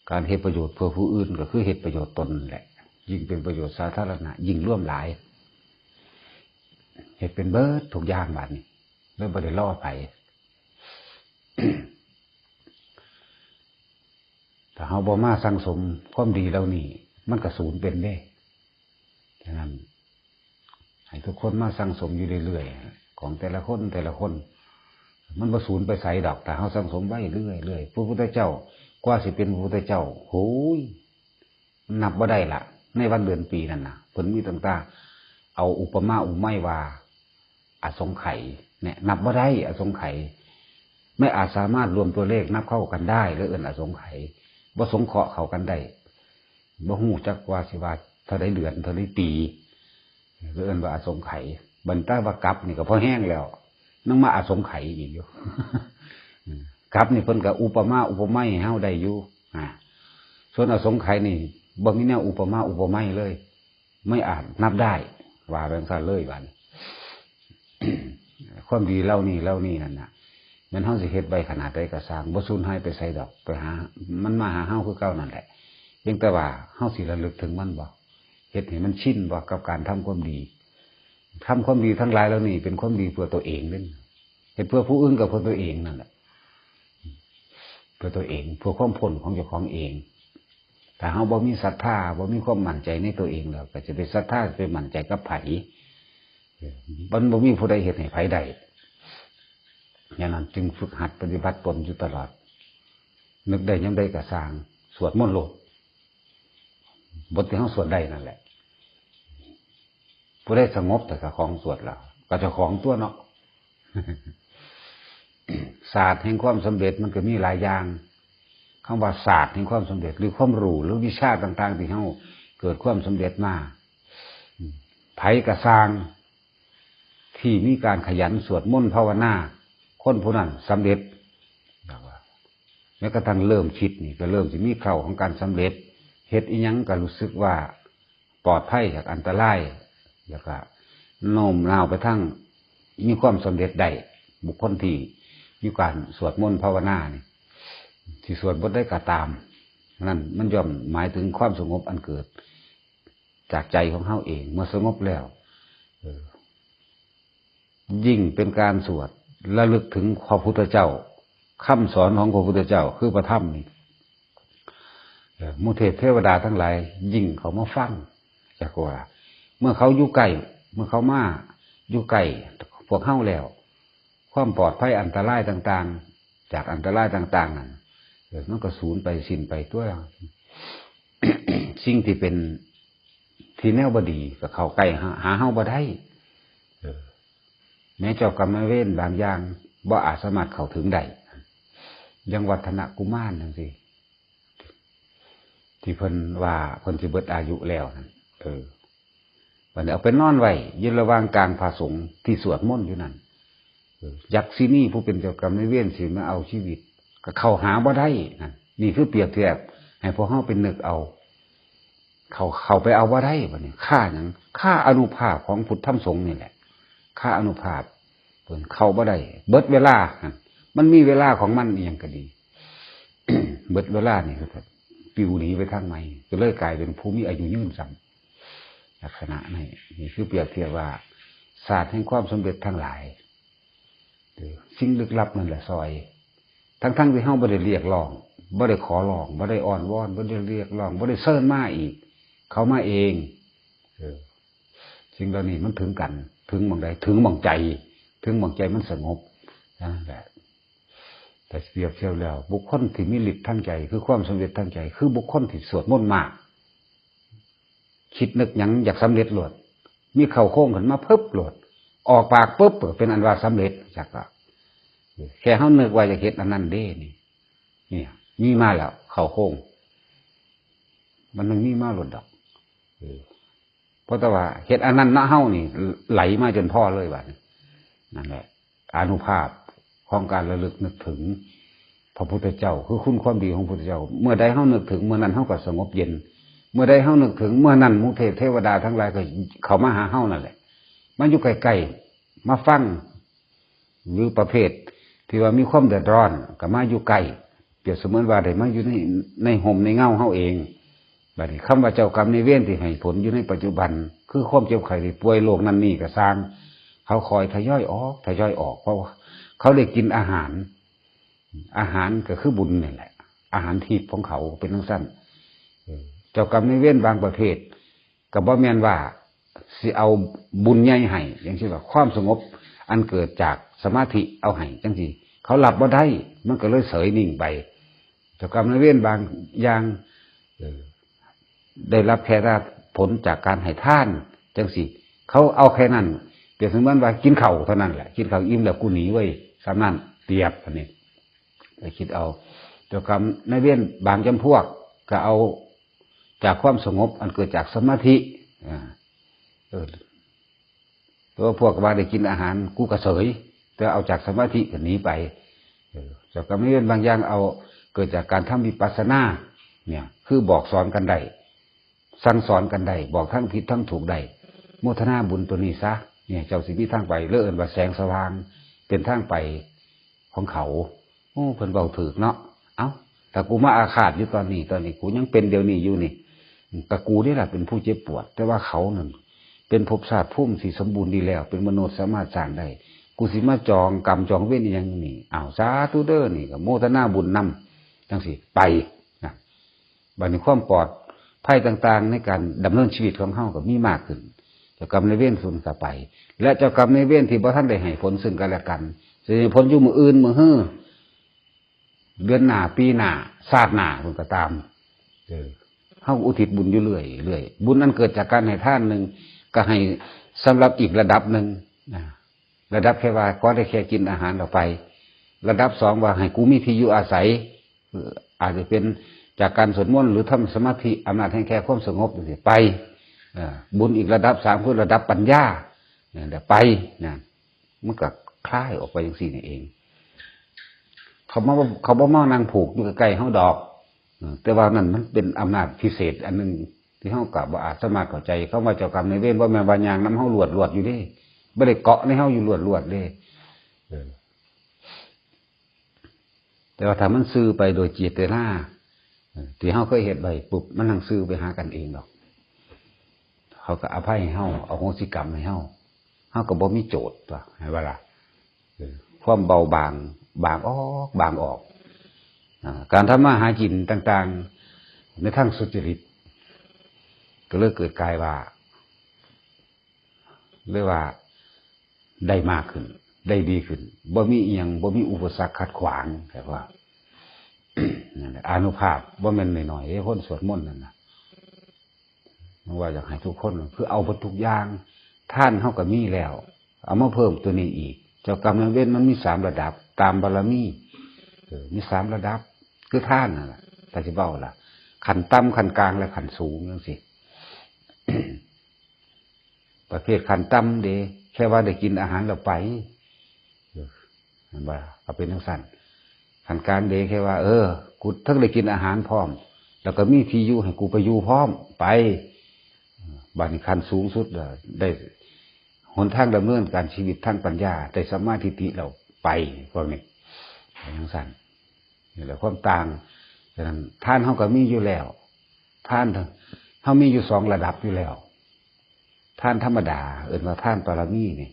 การเฮ็ดประโยชน์เพื่อผู้อื่นก็คือเฮ็ดประโยชน์ตนนั่นแหละ ยิ่งเป็นประโยชน์สาธารณะ ยิ่งร่วมหลาย เฮ็ดเป็นเบิดทุกอย่างบาดนี้ เลยบ่ได้รอไผ ถ้าเฮาบ่มาสั่งสมความดีเหล่านี้ มันก็สูญเป็นเด้ ฉะนั้น ให้ทุกคนมาสั่งสมอยู่เรื่อยๆ ของแต่ละคนแต่ละคน มันบ่สูญไปไสดอก ถ้าเฮาสั่งสมไว้เรื่อยๆ พระพุทธเจ้า กว่าสิเป็นพระพุทธเจ้า โหย นับบ่ได้ละ ในวันเดือนปีนั่นน่ะ เพิ่นมีตั้งแต่เอาอุปมาอุปไมยว่า อสงไขยเนี่ย นับบ่ได้ อสงไขย ไม่อาจสามารถรวมตัวเลขนับเข้ากันได้ แล้วเอิ้นอสงไขย บ่สงเคราะห์เข้ากันได้ บ่ฮู้จักว่าสิว่าเท่าใดเดือน เท่าใดปี แล้วเอิ้นว่าอสงไขย บัดแต่ว่ากลับนี่ก็พอแฮงแล้ว ยังมาอสงไขยอีกอยู่ กลับนี่เพิ่นก็อุปมาอุปไมยให้เฮาได้อยู่ อ่า ส่วนอสงไขยนี่บ่มีแนวอุปมาอุปไมยเลย ไม่อาจนับได้ ว่าแบบนั้นเลย บาดนี้ ความดีเหล่านี้ เหล่านี้นั่นน่ะ แม้นเฮาสิเฮ็ดไว้ขนาดใดก็ซ่าง บ่สูญหายไปไสดอก ไปหา มันมาหาเฮาคือเก่านั่นแหละ เพียงแต่ว่าเฮาสิระลึกถึงมันบ่ เฮ็ดให้มันชินบ่กับการทำความดี ทำความดีทั้งหลายเหล่านี้เป็นความดีเพื่อตัวเองเด้ เฮ็ดเพื่อผู้อื่นก็เพื่อตัวเองนั่นแหละ เพื่อตัวเอง เพื่อความพ้นของเจ้าของเอง ถ้าเฮาบ่มีศรัทธา บ่มีความมั่นใจในตัวเองแล้ว ก็จะไปศรัทธา ไปมั่นใจกับไผ มันบ่มีผู้ใดเฮ็ดให้ไผได้ ฉะนั้นจึงฝึกหัดปฏิบัติตนอยู่ตลอด นึกได้ยามใดก็ซ่าง สวดมนต์โลด บทที่เฮาสวดได้นั่นแหละ ผู้ใดสงบแต่กับของสวดแล้ว ก็เจ้าของตัวเนาะ ศาสตร์แห่งความสำเร็จมันก็มีหลายอย่าง คำว่าศาสตร์แห่งความสำเร็จ หรือความรู้ หรือวิชาต่างๆ ที่เฮาเกิดความสำเร็จมา ไผก็ซ่าง ที่มีการขยันสวดมนต์ภาวนา คนผู้นั้นสำเร็จ แม้กระทั่งเริ่มคิดนี่ก็เริ่มสิมีเคราของการสำเร็จ เฮ็ดอิหยังก็รู้สึกว่าปลอดภัยจากอันตราย แล้วก็โน้มน้าวไปทางมีความสำเร็จได้ บุคคลที่มีการสวดมนต์ภาวนานี่ ที่สวดบทใดก็ตาม นั่นมันย่อมหมายถึงความสงบอันเกิดจากใจของเฮาเอง เมื่อสงบแล้ว เออ ยิ่งเป็นการสวดระลึกถึงพระพุทธเจ้า คำสอนของพระพุทธเจ้าคือพระธรรมนี่ เออ หมู่เทพเทวดาทั้งหลายยิ่งเข้ามาฟัง จักว่า เมื่อเขาอยู่ใกล้ เมื่อเขามาอยู่ใกล้พวกเฮาแล้ว ความปลอดภัยอันตรายต่างๆ จากอันตรายต่างๆ นั่น เออ มันก็สูญไปสิ้นไปตัว สิ่งที่เป็นที่แนวบ่ดีก็เข้าใกล้หา หาเฮาบ่ได้ เออ แม้เจ้ากรรมนายเวรบางอย่างบ่อาจสามารถเข้าถึงได้ อย่างวัฒนกุมารจั่งซี้ ที่เพิ่นว่าเพิ่นสิเบิดอายุแล้วนั่น เออ บัดนี้เอาไปนอนไว้อยู่ระหว่างกลางพระสงฆ์ที่สวดมนต์อยู่นั่น เออ ยักษินีผู้เป็นเจ้ากรรมนายเวรสิมาเอาชีวิต ก็เข้าหาบ่ได้นั่น นี่คือเปรียบเทียบให้พวกเฮาไปนึกเอา เข้า เข้าไปเอาบ่ได้บัดนี้ ค่าหยัง ค่าอานุภาพของพุทธธรรมสงฆ์นี่แหละ ค่าอานุภาพ เพิ่นเข้าบ่ได้ เบิดเวลาหั่น มันมีเวลาของมันอีหยังก็ดี เบิดเวลานี่ก็ปลิวหนีไปทางใหม่ ก็เลยกลายเป็นผู้มีอายุยืนซ้ำ ลักษณะนี้ นี่คือเปรียบเทียบว่า ศาสตร์แห่งความสำเร็จทั้งหลาย เออ สิ่งลึกลับนั่นแหละซอย ทั้งๆที่เฮาบ่ได้เรียกร้อง บ่ได้ขอร้อง บ่ได้อ้อนวอน บ่ได้เรียกร้อง บ่ได้เชิญมาอีก เขามาเอง เออ สิ่งเหล่านี้มันถึงกัน ถึงหม่องใด ถึงหม่องใจ ถึงหม่องใจมันสงบ นั่นแหละ แต่เปรียบเทียบแล้ว บุคคลที่มีฤทธิ์ทางใจ คือความสำเร็จทางใจ คือบุคคลที่สวดมนต์มาก คิดนึกหยังอยากสำเร็จโลด มีเข้าโครงขึ้นมาปึ๊บโลด ออกปากปึ๊บก็เป็นอันว่าสำเร็จจักละ แค่เฮานึกว่าอยากเฮ็ดอันนั้นเด้นี่ เนี่ย มีมาแล้วเข้าโครง มันนึงมีมาโลดดอก เออ เพราะแต่ว่าเฮ็ดอันนั้นเนาะ เฮานี่ไหลมาจนพอเลยบัดนี้ นั่นแหละ อานุภาพของการระลึกนึกถึงพระพุทธเจ้า คือคุณความดีของพระพุทธเจ้า เมื่อใดเฮานึกถึง เมื่อนั้นเฮาก็สงบเย็น เมื่อใดเฮานึกถึง เมื่อนั้นหมู่เทพเทวดาทั้งหลายก็เข้ามาหาเฮานั่นแหละ มาอยู่ใกล้ๆ มาฟัง หรือประเภทที่ว่ามีความเดือดร้อนก็มาอยู่ใกล้ เปรียบเสมือนว่าได้มาอยู่ใน ในฮ่มในเงาเฮาเอง บัดนี้คำว่าเจ้ากรรมนายเวรที่ให้ผลอยู่ในปัจจุบัน คือความเจ็บไข้ได้ป่วยโรคนั่นนี่ก็ซ่าง เขาคอยทยอยออก ทยอยออก เพราะว่าเขาได้กินอาหาร อาหารก็คือบุญนี่แหละ อาหารทิพย์ของเขาเป็นจั่งซั้น เออ เจ้ากรรมนายเวรบางประเภท ก็บ่แม่นว่าสิเอาบุญใหญ่ให้ อย่างเช่นว่าความสงบอันเกิดจากสมาธิเอาให้จั่งซี้ เขารับบ่ได้ มันก็เลยเสยนิ่งไป เจ้ากรรมนายเวรบางอย่าง เออ ได้รับแค่ผลจากการให้ทานจั่งซี้ เขาเอาแค่นั้น เปรียบเสมือนว่ากินข้าวเท่านั้นแหละ กินข้าวอิ่มแล้วกูหนีเว้ย ส่ำนั้น เปรียบอันนี้ ไปคิดเอา เจ้ากรรมนายเวรบางจำพวกก็เอาจากความสงบอันเกิดจากสมาธิ อ่า เออ ตัวพวกว่าได้กินอาหารกูก็เสย แต่เอาจากสมาธิก็หนีไป เออ เจ้ากรรมนายเวรบางอย่างเอาเกิดจากการทำวิปัสสนา เนี่ย คือบอกสอนกันได้ สั่งสอนกันได้ บอกทั้งผิดทั้งถูกได้ โมทนาบุญตัวนี้ซะ เนี่ย เจ้าสิมีทางไป เรียกว่าแสงสว่าง เป็นทางไปของเขา โอ้ เพิ่นเว้าถูกเนาะ เอ้า ถ้ากูมาอาฆาตอยู่ตอนนี้ ตอนนี้กูยังเป็นเดี๋ยวนี้อยู่นี่ ก็กูนี่แหละเป็นผู้เจ็บปวด แต่ว่าเขานั่นเป็นภพชาติภูมิที่สมบูรณ์ดีแล้ว เป็นมนุษย์สามารถสร้างได้ กูสิมาจองกรรมจองเวรอีหยังนี่ อ้าว สาธุเด้อ นี่ก็โมทนาบุญนำ จั่งซี้ ไปนะ บัดนี้ความปลอดภัยต่างๆ ในการดำเนินชีวิตของเฮาก็มีมากขึ้น เจ้ากรรมนายเวรสูญเสียไป และเจ้ากรรมนายเวรที่บ่ทันได้ให้ผลซึ่งกันและกัน สิให้ผลอยู่มื้ออื่นมื้อฮือ เดือนหน้า ปีหน้า ชาติหน้าพุ้นก็ตาม เออ เฮาอุทิศบุญอยู่เรื่อยๆ บุญอันเกิดจากการให้ทานหนึ่ง ก็ให้สำหรับอีกระดับหนึ่งนะ ระดับแค่ว่าขอได้แค่กินอาหารออกไป ระดับสองว่าให้กูมีที่อยู่อาศัย เอ่อ อาจจะเป็นจากการสวดมนต์หรือทำสมาธิ อำนาจแห่งแค่ความสงบจั่งซี้ไป เอ่อ บุญอีกระดับสามคือระดับปัญญา เนี่ยแหละไปนะ มันก็คลายออกไปจั่งซี้นี่เอง เขามา เขาบ่มานั่งผูกอยู่ใกล้ๆเฮาดอก เออ แต่ว่านั่นมันเป็นอำนาจพิเศษอันหนึ่งที่เฮาก็บ่อาจสามารถเข้าใจ คำว่าเจ้ากรรมนายเวรบ่แม่นว่าย่างนำเฮาลวดๆอยู่เด้ บ่ได้เกาะในเฮาอยู่ลวดๆเด้ เออ แต่ว่าถ้ามันซื่อไปโดยเจตนา เออ ที่เฮาเคยเฮ็ดไว้ปุ๊บ มันนั่งซื่อไปหากันเองดอก เขาก็อภัยให้เฮา อโหสิกรรมให้เฮา เฮาก็บ่มีโจทย์ตั๊ว เห็นบ่ล่ะ เออ ความเบาบาง บางออก บางออก อ่า การทำมาหากินต่างๆ ในทางสุจริต ก็เลยเกิดกลายว่า เรียกว่าได้มากขึ้น ได้ดีขึ้น บ่มีอิหยัง บ่มีอุปสรรคขัดขวาง แต่ว่า นั่นแหละ อานุภาพบ่แม่นน้อยๆเด้ คนสวดมนต์นั่นน่ะ มันว่าอยากให้ทุกคนคือเอาเบิดทุกอย่าง ทานเฮาก็มีแล้ว เอามาเพิ่มตัวนี้อีก เจ้ากรรมนายเวรมันมีสามระดับ ตามบารมี เออ มีสามระดับ คือทานนั่นล่ะ ถ้าสิเว้าล่ะ ขั้นต่ำ ขั้นกลาง และขั้นสูงจั่งซี้ ประเภทขั้นต่ำเด้ แค่ว่าได้กินอาหารแล้วไป เออ เห็นบ่ล่ะ ก็เป็นจั่งซั้น ขั้นกลางเด้ แค่ว่า เออ กูทั้งได้กินอาหารพร้อม แล้วก็มีที่อยู่ให้กูไปอยู่พร้อม ไป เออ บัดนี้ขั้นสูงสุดแล้ว ได้หนทางดำเนินการชีวิตทางปัญญา ได้สัมมาทิฏฐิแล้วไป พวกนี้ เป็นจั่งซั้น นี่แหละความต่าง ฉะนั้นทานเฮาก็มีอยู่แล้ว ทานเฮามีอยู่สองระดับอยู่แล้ว ทานธรรมดา เอิ้นว่าทานปารมีนี่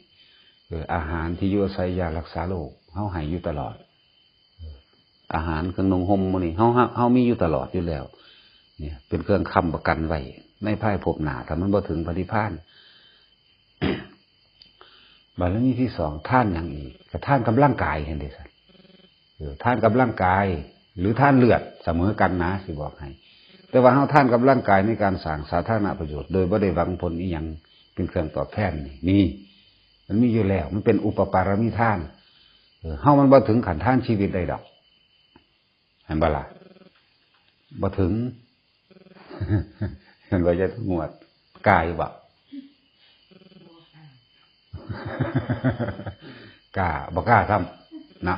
เออ อาหาร ที่อยู่อาศัย ยารักษาโรค เฮาให้อยู่ตลอด เออ อาหาร เครื่องนุ่งห่ม หมู่นี้ เฮา เฮา เฮามีอยู่ตลอดอยู่แล้ว เนี่ย เป็นเครื่องค้ำประกันไว้ ในภายภพหน้า ถ้ามันบ่ถึงพระนิพพาน บารมีที่สอง ทานหยังอีก ก็ทานกำลังกายหั้นเด้ เออ ทานกำลังกาย หรือทานเลือด เสมอกันนะ สิบอกให้ แต่ว่าเฮาทานกับร่างกายในการสร้างสาธารณประโยชน์ โดยบ่ได้หวังผลอีหยังเป็นเครื่องตอบแทนนี่ นี่ มันมีอยู่แล้ว มันเป็นอุปปารมีทาน เออ เฮามันบ่ถึงขั้นทานชีวิตได้ดอก เห็นบ่ล่ะ บ่ถึง เห็นบ่ จะงวด กล้าอยู่บ่ กล้า บ่กล้าซ้ำนะ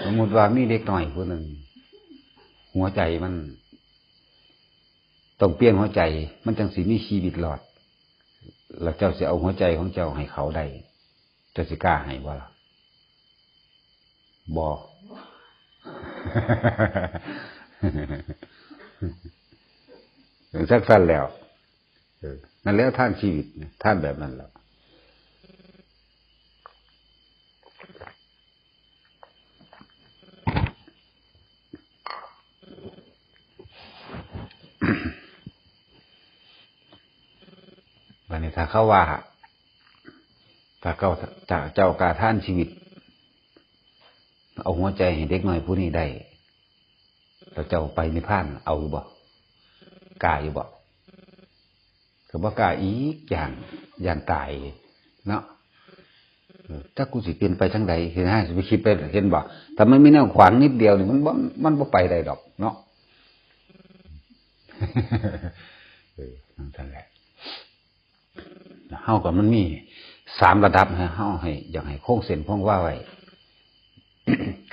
สมมุติว่ามีเด็กน้อยผู้หนึ่ง หัวใจมัน ต้องเปลี่ยนหัวใจ มันจังสิมีชีวิตรอด แล้วเจ้าสิเอาหัวใจของเจ้าให้เขาได้ เจ้าสิกล้าให้บ่ล่ะ บ่ จั่งซั้นแล้ว เออ นั่นแหละทานชีวิตนะ ทานแบบนั้นแหละ บัดนี้ถ้าเขาว่า ถ้าเขา ถ้าเจ้ากล้าทานชีวิต เอาหัวใจให้เด็กน้อยผู้นี้ได้ แล้วเจ้าไปนิพพานเอาอยู่บ่ กล้าอยู่บ่ ก็บ่กล้าอีก ย่าน ย่านตายเนาะ เออ จักกูสิเป็นไปทางใด เห็นไหม สิไปคิดไป เห็นบ่ ถ้ามันมีแนวขวางนิดเดียวนี่ มันบ่ มันบ่ไปได้ดอกเนาะ เออ นั่นแหละ เฮาก็มันมีสามระดับ ให้เฮาให้ อยากให้คงเส้นคงวาไว้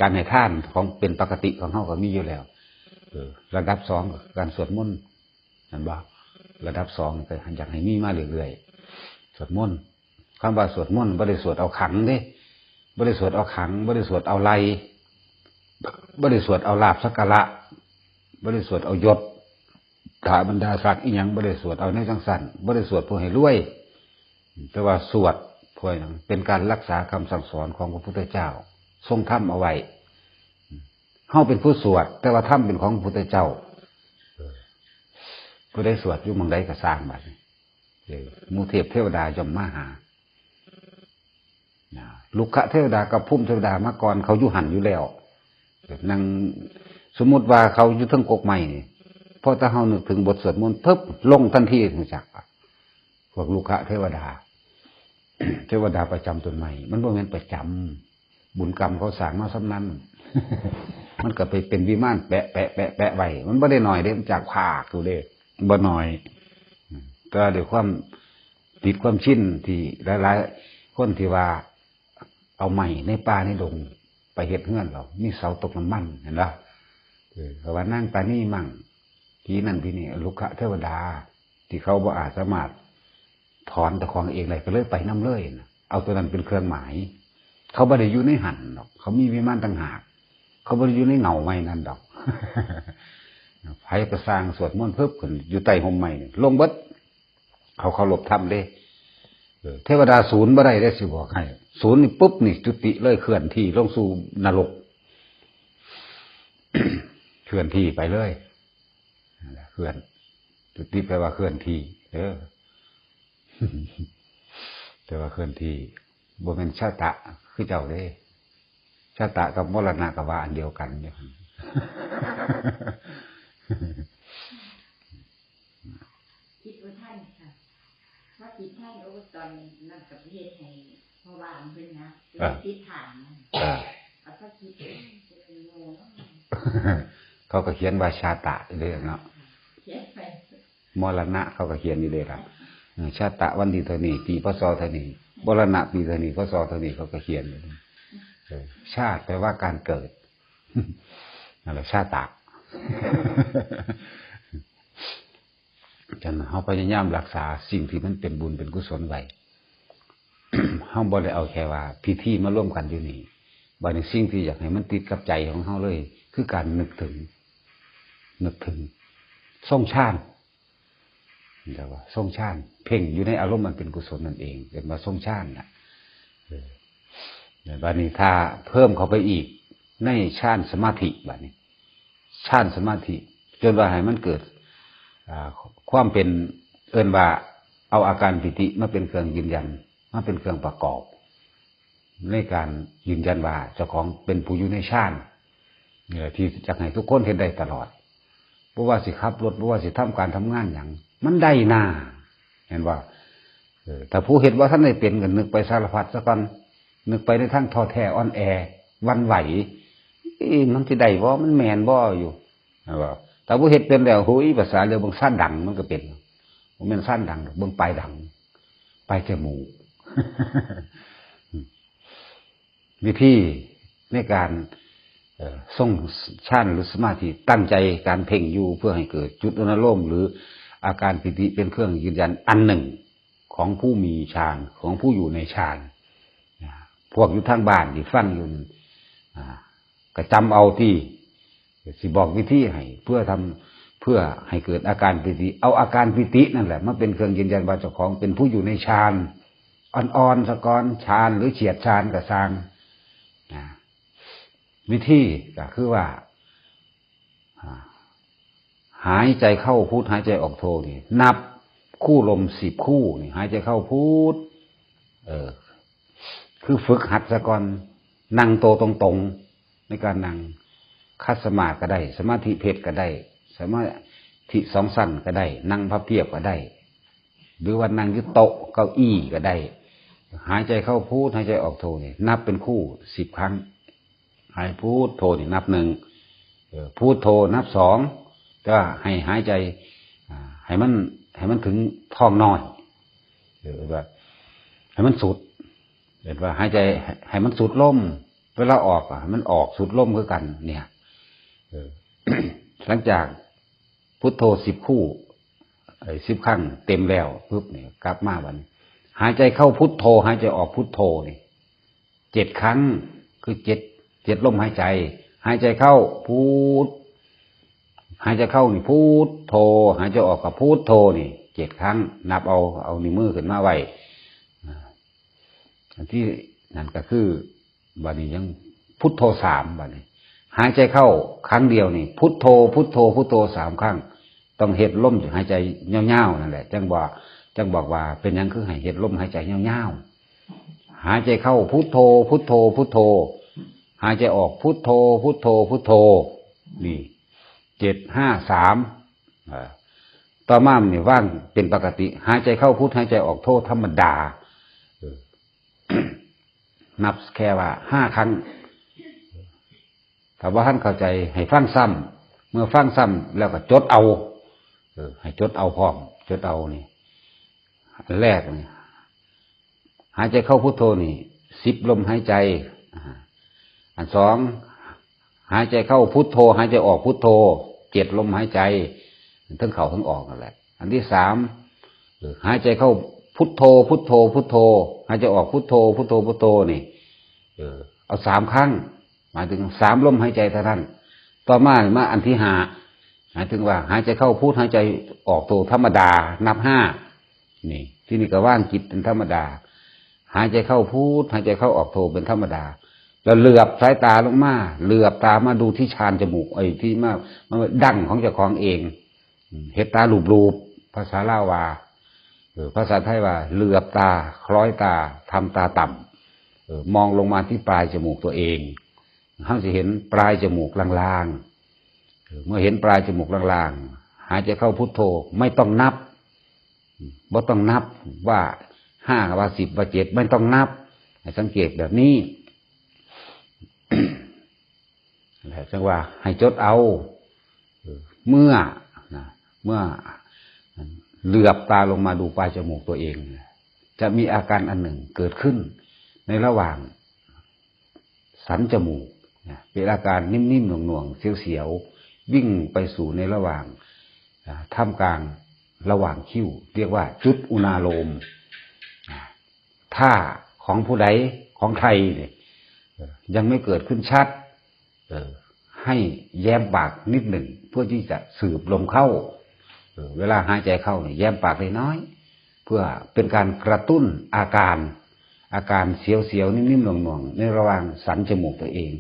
การให้ทานของเป็นปกติของเฮาก็มีอยู่แล้ว เออ ระดับสองก็การสวดมนต์ เห็นบ่ ระดับสองก็อยากให้มีมาเรื่อยๆ สวดมนต์ คำว่าสวดมนต์บ่ได้สวดเอาขลังเด้ บ่ได้สวดเอาขลัง บ่ได้สวดเอาไล่ บ่ได้สวดเอาลาภสักการะ บ่ได้สวดเอายศ ถาบรรดาศักดิ์อีหยัง บ่ได้สวดเอาแนวจั่งซั้น บ่ได้สวดเพื่อให้รวย แต่ว่าสวดเพื่อหยัง เป็นการรักษาคำสั่งสอนของพระพุทธเจ้า ทรงทำเอาไว้ เฮาเป็นผู้สวด แต่ว่าธรรมเป็นของพระพุทธเจ้า เออ ผู้ใดสวดอยู่หม่องใดก็ซ่างบัดนี้ เออ หมู่เทพเทวดาย่อมมาหา นะ รุกขเทวดากับภูมิเทวดามาก่อน เขาอยู่หั่นอยู่แล้ว นั่ง สมมุติว่าเขาอยู่เทิงกกไม้นี่ พอแต่เฮานึกถึงบทสวดมนต์ ปึ๊บ ลงทันที รู้จักปะ พวกรุกขเทวดา เทวดาประจำต้นไม้ มันบ่แม่นประจำ บุญกรรมเขาสร้างมาส่ำนั้น มันก็ไปเป็นวิมานแปะ แปะ แปะ แปะไว้ มันบ่ได้น้อยเด้ มันจากภาคอยู่เด้ บ่น้อย แต่ด้วยความติดความชินที่หลายๆ คนที่ว่าเอาไม้ในป่าในดงไปเฮ็ดเฮือน แล้วมีเสาตกน้ำมัน เห็นบ่ เออ เขาว่านางตานีมั่ง ผีนั่นผีนี่ รุกขเทวดา ที่เขาบ่อาจสามารถถอนเจ้าของเองได้ ก็เลยไปนำเลยนะ เอาตัวนั้นเป็นเครื่องหมาย เขาบ่ได้อยู่ในหั่นดอก เขามีวิมานต่างหาก เขาบ่ได้อยู่ในเงาไม้นั่นดอก ไผก็ซ่างสวดมนต์ปึ๊บขึ้นอยู่ใต้ร่มไม้นี่ ลงเบิด เขาเคารพธรรมเด้ เออ เทวดาสูนบ่ได้เด้ สิบอกให้ สูนนี่ปุ๊บนี่จุติเลย เคลื่อนที่ลงสู่นรก เคลื่อนที่ไปเลย นั่นแหละ เคลื่อน จุติแปลว่าเคลื่อนที่ เออ แต่ว่าเคลื่อนที่ บ่แม่นชาตะ คือเจ้าเด้ ชาตะกับมรณะก็ว่าอันเดียวกันอยู่ คิดว่าท่านค่ะ ว่าคิดท่าน โอ้ ตอนนั้นกับเฮ็ดให้พ่อบ้านเพิ่นนะ อ่า คิดถามนะ อ่า เอาสักคิด เป็นโมเนาะ เขาก็เขียนว่าชาตะอยู่เด้เนาะ เขียนไป มรณะเขาก็เขียนอยู่เด้ล่ะ เออ ชาตะวันที่เท่านี้ ปี พ.ศ. เท่านี้ มรณะปีเท่านี้ พ.ศ. เท่านี้ เขาก็เขียนอยู่เด้ เออ ชาติแปลว่าการเกิด นั่นแหละชาตะ ฉะนั้นเฮาพยายามรักษาสิ่งที่มันเป็นบุญเป็นกุศลไว้ เฮาบ่ได้เอาแค่ว่าพิธีมารวมกันอยู่นี่ บัดนี้สิ่งที่อยากให้มันติดกับใจของเฮาเลย คือการนึกถึง นึกถึง ทรงฌาน เรียกว่าทรงฌาน เพ่งอยู่ในอารมณ์อันเป็นกุศลนั่นเอง เรียกว่าทรงฌานน่ะ เออ บัดนี้ถ้าเพิ่มเข้าไปอีกในฌานสมาธิ บัดนี้ ฌานสมาธิ จนว่าให้มันเกิด อ่า ความเป็น เอิ้นว่าเอาอาการปีติมาเป็นเครื่องยืนยัน มาเป็นเครื่องประกอบ ในการยืนยันว่าเจ้าของเป็นผู้อยู่ในฌาน นี่แหละที่จะให้ทุกคนเฮ็ดได้ตลอด บ่ว่าสิขับรถ บ่ว่าสิทำการทำงานหยัง มันได้หน้า เห็นบ่ เออ ถ้าผู้เฮ็ดบ่ทันได้เป็นก็นึกไปสารพัดซะก่อน นึกไปในทางท้อแท้อ่อนแอ หวั่นไหว เอ๊ะ มันสิได้บ่ มันแม่นบ่อยู่ เห็นบ่ ถ้าผู้เฮ็ดเป็นแล้ว โอ้ย ภาษาเรื่องเบิ่งซ่านดังมันก็เป็น บ่แม่นซ่านดังดอก เบิ่งปลายดัง ปลายจมูก วิธีในการ เอ่อ ทรงฌานหรือสมาธิ ตั้งใจการเพ่งอยู่เพื่อให้เกิดจุดอนุโลม หรืออาการปีติเป็นเครื่องยืนยันอันหนึ่งของผู้มีฌาน ของผู้อยู่ในฌาน นะ พวกอยู่ทางบ้านที่ฟังอยู่นั่น อ่า ก็จำเอาที่ สิบอกวิธีให้ เพื่อทำ เพื่อให้เกิดอาการปีติ เอาอาการปีตินั่นแหละมาเป็นเครื่องยืนยันว่าเจ้าของเป็นผู้อยู่ในฌาน อ่อนๆ ซะก่อน ฌานหรือเฉียดฌานก็ซ่าง นะ วิธีก็คือว่า อ่า หายใจเข้าพุท หายใจออกโทนี่ นับคู่ลมสิบคู่นี่ หายใจเข้าพุท เออ คือฝึกหัดซะก่อน นั่งโตตรงๆ ในการนั่ง ขัดสมาธิก็ได้ สมาธิเพชรก็ได้ สมาธิสองสั้นก็ได้ นั่งพับเพียบก็ได้ หรือว่านั่งอยู่โต๊ะเก้าอี้ก็ได้ หายใจเข้าพุท หายใจออกโทนี่ นับเป็นคู่สิบครั้ง หายพุทโทนี่นับหนึ่ง เออ พุทโทนับสอง แต่ว่าให้หายใจ อ่า ให้มัน ให้มันถึงท้องน้อย เออ ว่า ให้มันสุด เห็นว่าหายใจให้ ให้มันสุดลม เวลาออกอะให้มันออกสุดลมคือกัน เนี่ย เออ หลังจากพุทโทสิบคู่ ไอ้สิบครั้งเต็มแล้วปุ๊บเนี่ย กลับมาบัดนี้ หายใจเข้าพุทโท หายใจออกพุทโทนี่ เจ็ดครั้ง คือเจ็ด เจ็ดลมหายใจ หายใจเข้าพุท หายใจเข้านี่พุทโท หายใจออกก็พุทโทนี่ เจ็ดครั้ง นับเอา เอานิ้วมือขึ้นมาไว้ อ่า อันที่นั่นก็คือ บัดนี้ยังพุทโทสาม บัดนี้ หายใจเข้าครั้งเดียวนี่ พุทโท พุทโท พุทโทสามครั้ง ต้องเฮ็ดลมหายใจยาวๆ นั่นแหละ จั่งบอก จั่งบอกว่าเป็นหยังคือให้เฮ็ดลมหายใจยาวๆ หายใจเข้าพุทโท พุทโท พุทโท หายใจออกพุทโท พุทโท พุทโท นี่ เจ็ด ห้า สาม อ่า ต่อมามันนี่ว่างเป็นปกติ หายใจเข้าพุท หายใจออกโทธรรมดา เออ นับแค่ว่าห้าครั้ง ถ้าบ่ทันเข้าใจให้ฟังซ้ำ เมื่อฟังซ้ำแล้วก็จดเอา เออ ให้จดเอาพร้อม จดเอานี่ อันแรกนี่ หายใจเข้าพุทโทนี่ สิบลมหายใจ อ่า อันสอง หายใจเข้าพุทโท หายใจออกพุทโท เจ็ดลมหายใจ ทั้งเข้าทั้งออกนั่นแหละ อันที่สาม เออ หายใจเข้าพุทโท พุทโท พุทโท หายใจออกพุทโท พุทโท พุทโทนี่ เออ เอาสามครั้ง หมายถึงสามลมหายใจเท่านั้น ต่อมามาอันที่ห้า หมายถึงว่าหายใจเข้าพุท หายใจออกโทธรรมดา นับห้า นี่ ที่นี่ก็ว่างจิตเป็นธรรมดา หายใจเข้าพุท หายใจเข้าออกโทเป็นธรรมดา แล้วเหลือบสายตาลงมา เหลือบตามาดูที่ชานจมูก ไอ้ที่มา มาดั้งของเจ้าของเอง อืม เฮ็ดตาลูบๆ ภาษาลาวว่า เออ ภาษาไทยว่า เหลือบตา คล้อยตา ทำตาต่ำ เออ มองลงมาที่ปลายจมูกตัวเอง เฮาสิเห็นปลายจมูกลางๆ เออ เมื่อเห็นปลายจมูกลางๆ หายใจเข้าพุทโธ ไม่ต้องนับ บ่ต้องนับว่าห้า ว่าสิบ ว่าเจ็ด ไม่ต้องนับ ให้สังเกตแบบนี้ นั่นแหละ จั่งว่าให้จดเอา เออ เมื่อ นะ เมื่อเหลือบตาลงมาดูปลายจมูกตัวเอง จะมีอาการอันหนึ่งเกิดขึ้นในระหว่างสันจมูก นะ เป็นอาการนิ่มๆ หน่วงๆ เสียวๆ วิ่งไปสู่ในระหว่าง อ่า ท่ามกลางระหว่างคิ้ว เรียกว่าจุดอุณาโลม อ่า ถ้าของผู้ใด ของใครเนี่ย เอ่อ ยังไม่เกิดขึ้นชัด เอ่อ ให้แย้มปากนิดหนึ่ง เพื่อที่จะสูบลมเข้า เอ่อ เวลาหายใจเข้าเนี่ย แย้มปากน้อยๆ เพื่อเป็นการกระตุ้นอาการ อาการเสียวๆ นิ่มๆ หน่วงๆ ในระหว่างสันจมูกตัวเอง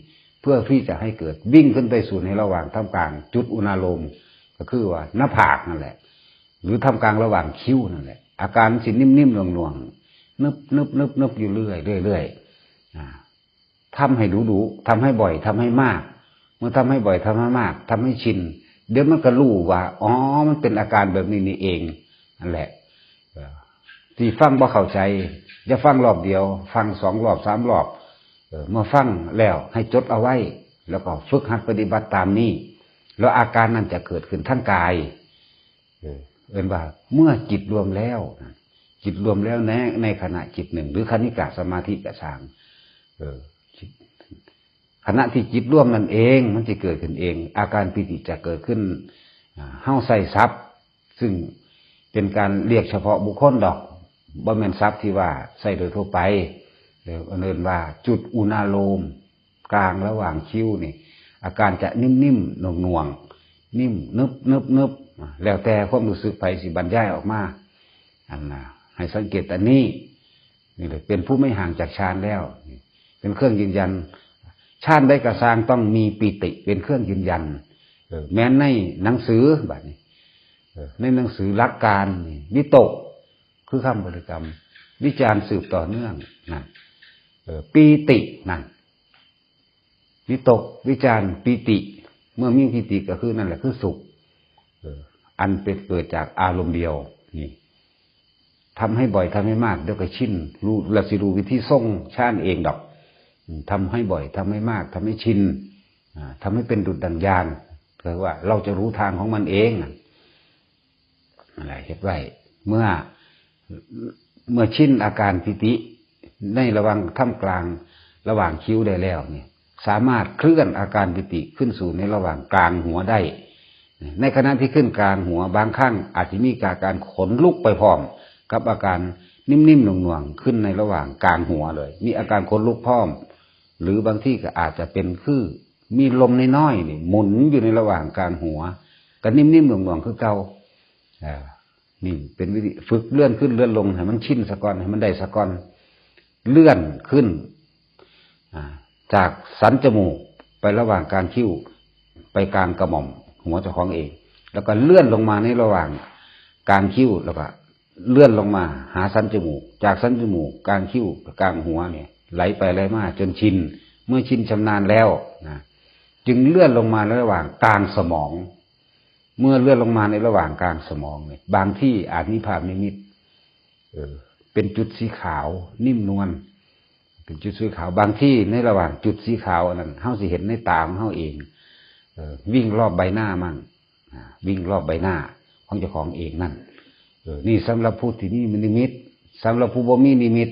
เพื่อที่จะให้เกิดวิ่งขึ้นไปสู่ในระหว่างท่ามกลางจุดอุณาโลม ก็คือว่าหน้าผากนั่นแหละ หรือท่ามกลางระหว่างคิ้วนั่นแหละ อาการสินิ่มๆ หน่วงๆ นึบๆ นึบๆ อยู่เรื่อยๆ เรื่อยๆ อ่า ทำให้ดุๆ ทำให้บ่อย ทำให้มาก เมื่อทำให้บ่อย ทำให้มาก ทำให้ชิน เดี๋ยวมันก็รู้ว่า อ๋อ มันเป็นอาการแบบนี้นี่เอง นั่นแหละ เออ ที่ฟังบ่เข้าใจ อย่าฟังรอบเดียว ฟังสองรอบ สามรอบ เออ เมื่อฟังแล้วให้จดเอาไว้ แล้วก็ฝึกหัดปฏิบัติตามนี้ แล้วอาการนั้นจะเกิดขึ้นทางกาย เออ เอิ้นว่าเมื่อจิตรวมแล้วนะ จิตรวมแล้วใน ในขณะจิตหนึ่ง หรือคณิกะสมาธิก็ช่าง เออ จิต ขณะที่จิตรวมนั่นเอง มันจะเกิดขึ้นเอง อาการปีติจะเกิดขึ้น อ่า เฮาใช้ศัพท์ ซึ่งเป็นการเรียกเฉพาะบุคคลดอก บ่แม่นศัพท์ที่ว่าใช้โดยทั่วไป เออ เอิ้นว่าจุดอุณาโลม กลางระหว่างคิ้วนี่ อาการจะนิ่มๆ หน่วงๆ นิ่ม นึบๆ ๆ แล้วแต่ความรู้สึกไผสิบรรยายออกมา อันน่ะ ให้สังเกตอันนี้ นี่เลย เป็นผู้ไม่ห่างจากฌานแล้ว เป็นเครื่องยืนยัน ฌานใดก็ช่างต้องมีปีติเป็นเครื่องยืนยัน เออ แม้นในหนังสือ บัดนี้ เออ ในหนังสือหลักการนี่ วิตก คือคำบริกรรม วิจารสืบต่อเนื่อง นั่น เออ ปีติ นั่น วิตก วิจาร ปีติ เมื่อมีปีติก็คือนั่นแหละคือสุข เออ อันเป็นเกิดจากอารมณ์เดียว นี่ ทำให้บ่อย ทำให้มาก เดี๋ยวก็ชิน รู้ แล้วสิรู้วิธีทรงฌานเองดอก อืม ทำให้บ่อย ทำให้มาก ทำให้ชิน อ่า ทำให้เป็นดุจดั่งญาณ คือว่าเราจะรู้ทางของมันเองน่ะ อะไร เฮ็ดไว้ เมื่อ เมื่อชินอาการปีติ ในระหว่างท่ามกลาง ระหว่างคิ้วได้แล้วนี่ สามารถเคลื่อนอาการปีติขึ้นสู่ในระหว่างกลางหัวได้ ในขณะที่ขึ้นกลางหัว บางครั้งอาจจะมีอาการขนลุกไปพร้อม กับอาการนิ่มๆ หน่วงๆ ขึ้นในระหว่างกลางหัวเลย มีอาการขนลุกพร้อม หรือบางที่ก็อาจจะเป็นคือมีลมน้อยๆ นี่หมุนอยู่ในระหว่างกลางหัว ก็นิ่มๆ หน่วงๆ คือเก่า อ่า นี่เป็นวิธีฝึกเลื่อนขึ้นเลื่อนลง ให้มันชินซะก่อน ให้มันได้ซะก่อน เลื่อนขึ้น อ่า จากสันจมูกไประหว่างกลางคิ้ว ไปกลางกระหม่อมหัวเจ้าของเอง แล้วก็เลื่อนลงมาในระหว่างกลางคิ้ว แล้วก็เลื่อนลงมาหาสันจมูก จากสันจมูกกลางคิ้วกลางหัวเนี่ย ไหลไปไหลมาจนชิน เมื่อชินชำนาญแล้วนะ จึงเลื่อนลงมาระหว่างกลางสมอง เมื่อเลื่อนลงมาในระหว่างกลางสมองเนี่ย บางที่อาจมีภาพนิมิต เออ เป็นจุดสีขาวนิ่มนวล เป็นจุดสีขาว บางที่ในระหว่างจุดสีขาวอันนั้น เฮาสิเห็นในตาของเฮาเอง เออ วิ่งรอบใบหน้ามั่ง อ่า วิ่งรอบใบหน้าของเจ้าของเองนั่น เออ นี่สำหรับผู้ที่มีนิมิต สำหรับผู้บ่มีนิมิต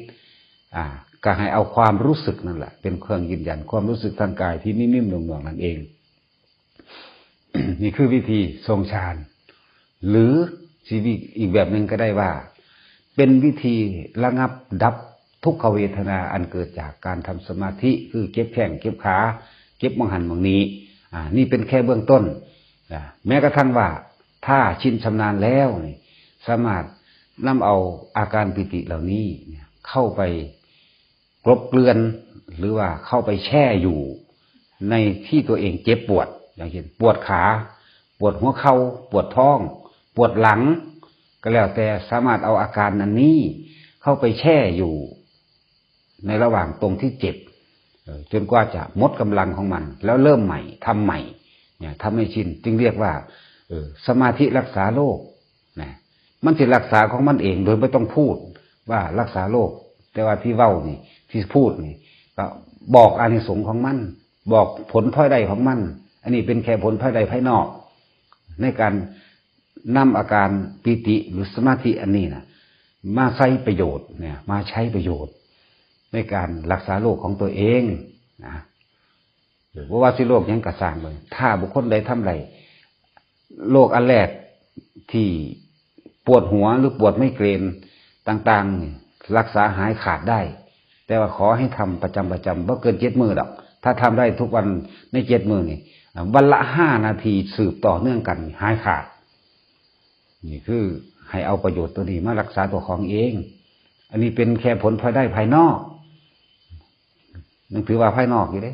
อ่า ก็ให้เอาความรู้สึกนั่นแหละ เป็นเครื่องยืนยันความรู้สึกทางกายที่นิ่มๆ หน่วงๆ นั่นเอง นี่คือวิธีทรงฌาน หรือสิวิอีกแบบหนึ่งก็ได้ว่า เป็นวิธีระงับดับทุกขเวทนาอันเกิดจากการทำสมาธิ คือเจ็บแข้งเจ็บขา เจ็บหม่องหั้นหม่องนี้ อ่า นี่เป็นแค่เบื้องต้น อ่า แม้กระทั่งว่าถ้าชินชำนาญแล้วนี่ สามารถนำเอาอาการปีติเหล่านี้เนี่ยเข้าไปกลบเกลื่อน หรือว่าเข้าไปแช่อยู่ในที่ตัวเองเจ็บปวด อย่างเช่น ปวดขา ปวดหัวเข่า ปวดท้อง ปวดหลัง ก็แล้วแต่ สามารถเอาอาการอันนี้เข้าไปแช่อยู่ในระหว่างตรงที่เจ็บ เอ่อ จนกว่าจะหมดกำลังของมัน แล้วเริ่มใหม่ ทำใหม่ เนี่ย ทำให้ชิน จึงเรียกว่า เอ่อ สมาธิรักษาโรค นะ มันสิรักษาของมันเองโดยไม่ต้องพูดว่ารักษาโรค แต่ว่าที่เว้านี่ ที่พูดนี่ ก็บอกอานิสงส์ของมัน บอกผลพลอยได้ของมัน อันนี้เป็นแค่ผลพลอยได้ภายนอก ในการนำอาการปีติหรือสมาธิอันนี้นะ มาใช้ประโยชน์เนี่ย มาใช้ประโยชน์ ในการรักษาโรคของตัวเองนะ หรือว่าสิโรคหยังก็ซ่างเลย ถ้าบุคคลใดทำได้ โรคอันแรกที่ปวดหัวหรือปวดไมเกรนต่างๆนี่ รักษาหายขาดได้ แต่ว่าขอให้ทำประจำประจำ บ่เกินเจ็ดมื้อดอก ถ้าทำได้ทุกวันในเจ็ดมื้อนี่ วันละห้านาทีสืบต่อเนื่องกัน หายขาด นี่คือให้เอาประโยชน์ตัวนี้มารักษาตัวของเอง อันนี้เป็นแค่ผลพลอยได้ภายนอก นั่นถือว่าภายนอกอยู่เด้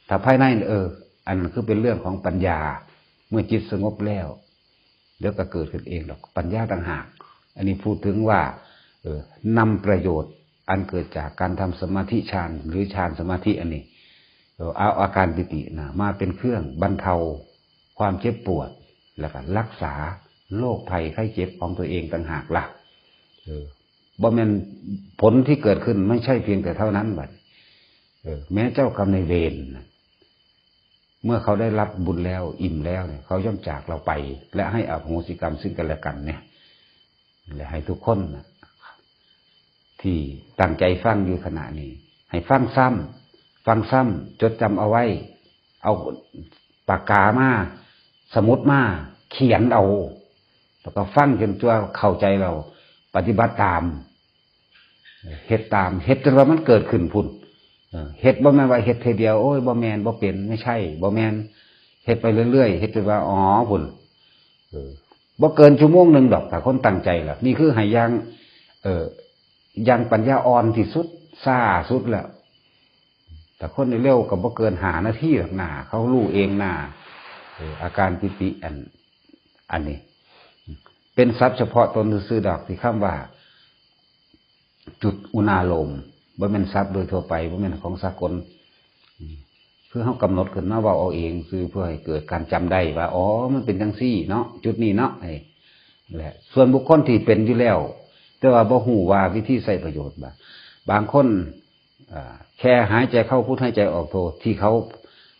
ถ้าภายใน เออ อันนั้นคือเป็นเรื่องของปัญญา เมื่อจิตสงบแล้ว เดี๋ยวก็เกิดขึ้นเองดอก ปัญญาต่างหาก อันนี้พูดถึงว่า เออ นำประโยชน์อันเกิดจากการทำสมาธิฌาน หรือฌานสมาธิอันนี้ เออ เอาอาการปีตินะ มาเป็นเครื่องบรรเทาความเจ็บปวด แล้วก็รักษาโรคภัยไข้เจ็บของตัวเองต่างหากล่ะ เออ บ่แม่นผลที่เกิดขึ้นไม่ใช่เพียงแต่เท่านั้นบัด เออ แม้เจ้ากรรมนายเวรน่ะ เมื่อเขาได้รับบุญแล้วอิ่มแล้วเนี่ย เขาย่อมจากเราไป และให้อโหสิกรรมซึ่งกันและกันเนี่ย และให้ทุกคนน่ะ ที่ตั้งใจฟังอยู่ขณะนี้ ให้ฟังซ้ำ ฟังซ้ำ จดจำเอาไว้ เอาปากกามา สมุดมา เขียนเอา แล้วก็ฟังจนตัวเข้าใจเรา ปฏิบัติตาม เฮ็ดตาม เฮ็ดจนว่ามันเกิดขึ้นพุ้น เออ เฮ็ดบ่แม่นว่าเฮ็ดเทื่อเดียว โอ้ย บ่แม่น บ่เป็น ไม่ใช่ บ่แม่น เฮ็ดไปเรื่อยๆ เฮ็ดจนว่า อ๋อ พุ้น เออ บ่เกินชั่วโมงหนึ่งดอก ถ้าคนตั้งใจล่ะ นี่คือให้อย่าง เออ อย่างปัญญาอ่อนที่สุด ช้าสุดแล้ว แต่คนเร็วๆ ก็บ่เกินห้านาทีหรอกนา เขารู้เองนา เออ อาการปิติอัน อันนี้ เป็นศัพท์เฉพาะตนซื่อๆ ดอก ที่คำว่า จุดอุณาโลม บ่แม่นศัพท์โดยทั่วไป บ่แม่นของสากล อืม คือเฮากำหนดขึ้นมาเว้าเอาเองซื่อ เพื่อให้เกิดการจำได้ว่า อ๋อ มันเป็นจั่งซี้เนาะ จุดนี้เนาะ ไอ้ แหละ ส่วนบุคคลที่เป็นอยู่แล้ว แต่ว่าบ่ฮู้ว่าวิธีใช้ประโยชน์บ่ บางคน อ่า แค่หายใจเข้าพุทหายใจออกโท ที่เขา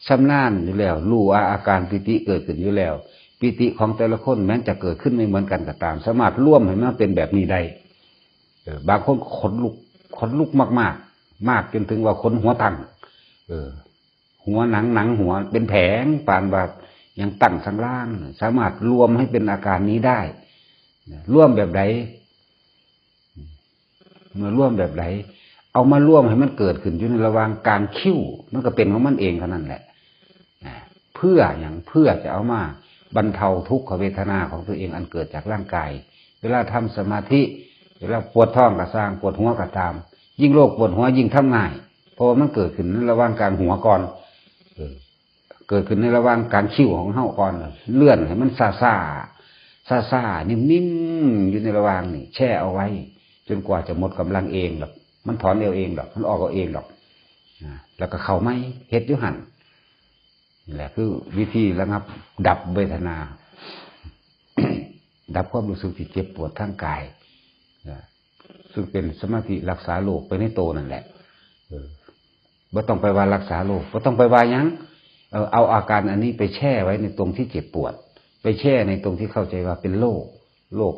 ชำนาญอยู่แล้ว รู้ว่าอาการปีติเกิดขึ้นอยู่แล้ว ปีติของแต่ละคนแม้จะเกิดขึ้นไม่เหมือนกันก็ตาม สามารถรวมให้มันเป็นแบบนี้ได้ เออ บางคนขนลุก ขนลุกมากๆ มากจนถึงว่าขนหัวตั้ง เออ หัวหนัง หนังหัวเป็นแผง ปานว่ายังตั้งสังล่าง สามารถรวมให้เป็นอาการนี้ได้ รวมแบบใด เมื่อรวมแบบใด เอามารวมให้มันเกิดขึ้นอยู่ในระหว่างกลางคิ้ว มันก็เป็นของมันเองเท่านั้นแหละ นะ เพื่อหยัง เพื่อจะเอามาบรรเทาทุกขเวทนาของตัวเองอันเกิดจากร่างกาย เวลาทำสมาธิ เวลาปวดท้องก็ซ่าง ปวดหัวก็ตาม ยิ่งโรคปวดหัวยิ่งทำง่าย เพราะว่ามันเกิดขึ้นในระหว่างกลางหัวก่อน เออ เกิดขึ้นในระหว่างกลางคิ้วของเฮาก่อน เลื่อนให้มันซ่าๆ ซ่าๆ นิ่มๆ อยู่ในระหว่างนี่ แช่เอาไว้ จนกว่าจะหมดกำลังเองดอก มันถอนเอาเองดอก มันออกเอาเองดอก นะ แล้วก็เข้าใหม่ เฮ็ดอยู่หั่น นี่แหละคือวิธีระงับ ดับเวทนา ดับความรู้สึกที่เจ็บปวดทางกาย นะ ซึ่งเป็นสมาธิรักษาโรคไปในโตนั่นแหละ เออ บ่ต้องไปว่ารักษาโรค บ่ต้องไปว่าหยัง เออ เอาอาการอันนี้ไปแช่ไว้ในตรงที่เจ็บปวด ไปแช่ในตรงที่เข้าใจว่าเป็นโรค โรค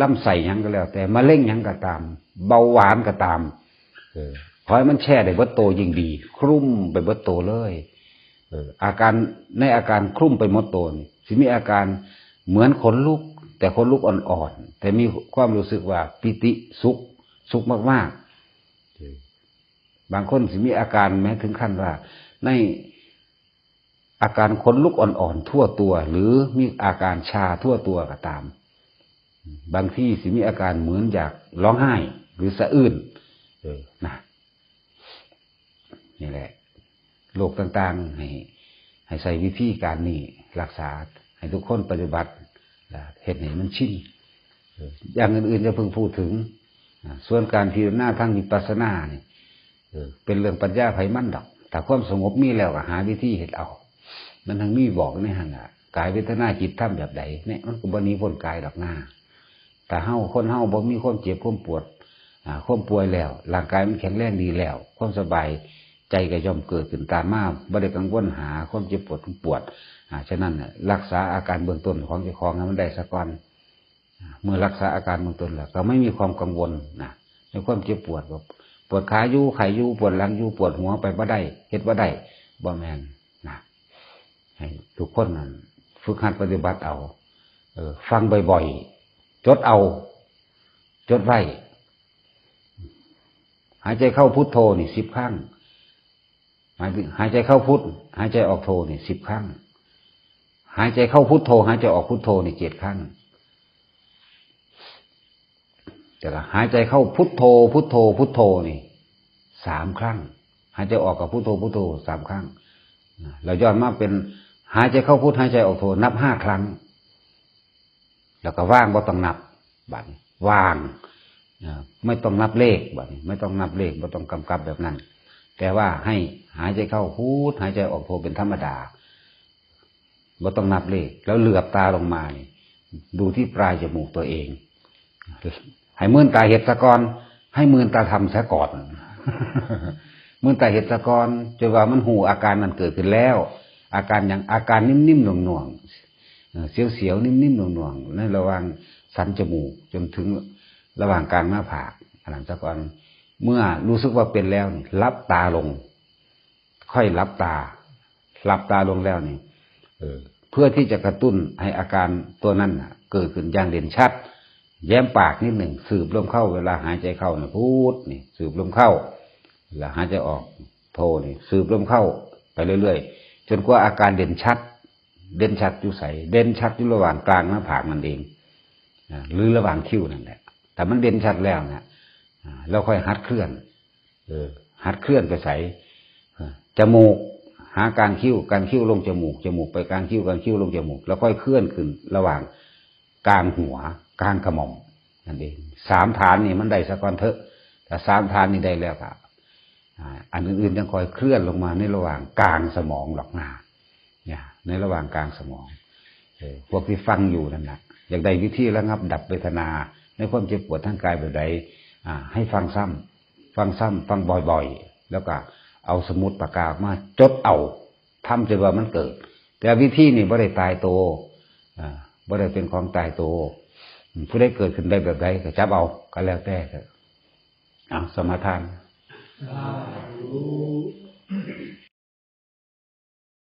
ลำไส้หยังก็แล้วแต่ มะเร็งหยังก็ตาม เบาหวานก็ตาม เออ ขอให้มันแช่ได้เบิดโตยิ่งดี คลุมไปเบิดโตเลย เออ อาการ ในอาการคลุมไปหมดโตนี่ สิมีอาการเหมือนขนลุก แต่ขนลุกอ่อนๆ แต่มีความรู้สึกว่าปีติสุข สุขมากๆ เออ บางคนสิมีอาการแม้ถึงขั้นว่า ในอาการขนลุกอ่อนๆ ทั่วตัว หรือมีอาการชาทั่วตัวก็ตาม บางทีสิมีอาการเหมือนอยากร้องไห้ หรือสะอื้น เออ นะ นี่แหละ โรคต่างๆ ให้ ให้ใช้วิธีการนี้รักษา ให้ทุกคนปฏิบัติ และเฮ็ดให้มันชิน เออ อย่างอื่นๆ อย่าเพิ่งพูดถึง อ่า ส่วนการพิจารณาทางวิปัสสนานี่ เออ เป็นเรื่องปัญญาไผมันดอก ถ้าความสงบมีแล้วก็หาวิธีเฮ็ดเอา มันทั้งมีบอกในหั่นล่ะ กายเวทนาจิตธรรมแบบใดเนี่ย มันก็บ่หนีพ้นกายดอกนา ถ้าเฮา คนเฮาบ่มีความเจ็บความปวด อ่า ความป่วยแล้ว ร่างกายมันแข็งแรงดีแล้ว ความสบายใจก็ย่อมเกิดขึ้นตามมา บ่ได้กังวลหาความเจ็บปวดความปวด อ่า ฉะนั้นน่ะ รักษาอาการเบื้องต้นของเจ้าของให้มันได้ซะก่อน อ่า เมื่อรักษาอาการเบื้องต้นแล้ว ก็ไม่มีความกังวลนะ ในความเจ็บปวด ก็ปวดขาอยู่ ไข้อยู่ ปวดหลังอยู่ ปวดหัว ไปบ่ได้ เฮ็ดบ่ได้ บ่แม่นนะ ให้ทุกคนนั่นฝึกหัดปฏิบัติเอา เออ ฟังบ่อยๆ จดเอา จดไว้ หายใจเข้าพุทโธนี่สิบครั้ง หาย หายใจเข้าพุท หายใจออกโธนี่สิบครั้ง หายใจเข้าพุทโธ หายใจออกพุทโธนี่เจ็ดครั้ง แต่ละหายใจเข้าพุทโธ พุทโธ พุทโธนี่สามครั้ง หายใจออกกับพุทโธ พุทโธสามครั้ง นะ เราย้อนมาเป็นหายใจเข้าพุท หายใจออกโธ นับห้าครั้ง แล้วก็ว่าง บ่ต้องนับ บัดนี้ว่าง นะ ไม่ต้องนับเลข บัดนี้ไม่ต้องนับเลข บ่ต้องกำกับแบบนั้น แต่ว่าให้หายใจเข้าพุท หายใจออกโธเป็นธรรมดา บ่ต้องนับเลข แล้วเหลือบตาลงมานี่ ดูที่ปลายจมูกตัวเอง ให้มื่นตาเฮ็ดซะก่อน ให้มื่นตาทำซะก่อน มื่นตาเฮ็ดซะก่อน จนว่ามันฮู้อาการนั้นเกิดขึ้นแล้ว อาการหยัง อาการนิ่มๆหน่วงๆ เอ่อ เสียวๆนิ่มๆหน่วงๆ ในระหว่างสันจมูกจนถึงระหว่างกลางหน้าผาก อันนั้นซะก่อน เมื่อรู้สึกว่าเป็นแล้วนี่ หลับตาลง ค่อยหลับตา หลับตาลงแล้วนี่ เออ เพื่อที่จะกระตุ้นให้อาการตัวนั้นน่ะ เกิดขึ้นอย่างเด่นชัด แย้มปากนิดหนึ่ง สูบลมเข้า เวลาหายใจเข้านะ พูดนี่ สูบลมเข้า แล้วหายใจออก โทนี่ สูบลมเข้าไปเรื่อยๆ จนกว่าอาการเด่นชัด เด่นชัดอยู่ไส เด่นชัดอยู่ระหว่างกลางหน้าผากนั่นเอง อ่า หรือระหว่างคิ้วนั่นแหละ แต่มันเด่นชัดแล้วนะ อ่า เราค่อยหัดเคลื่อน เออ หัดเคลื่อนไปไส เออ จมูก หากลางคิ้ว กลางคิ้วลงจมูก จมูกไปกลางคิ้ว กลางคิ้วลงจมูก แล้วค่อยเคลื่อนขึ้นระหว่างกลางหัว กลางกระหม่อมนั่นเอง สามฐานนี่มันได้ซะก่อนเถอะ แต่สามฐานนี่ได้แล้วก็ อ่า อันอื่นๆยังค่อยเคลื่อนลงมาในระหว่างกลางสมองหรอกนะ เนี่ย ในระหว่างกลางสมอง เออ พวกที่ฟังอยู่นั่นแหละ อยากได้วิธีระงับดับเวทนา ในความเจ็บปวดทางกายแบบใด อ่า ให้ฟังซ้ำ ฟังซ้ำ ฟังบ่อยๆ แล้วก็เอาสมุดปากกาออกมาจดเอา ทำจนว่ามันเกิด แต่วิธีนี่บ่ได้ตายตัว อ่า บ่ได้เป็นของตายตัว อืม ผู้ใดเกิดขึ้นได้แบบใดก็จับเอา ก็แล้วแต่เถอะ เอา สมาทาน สาธุ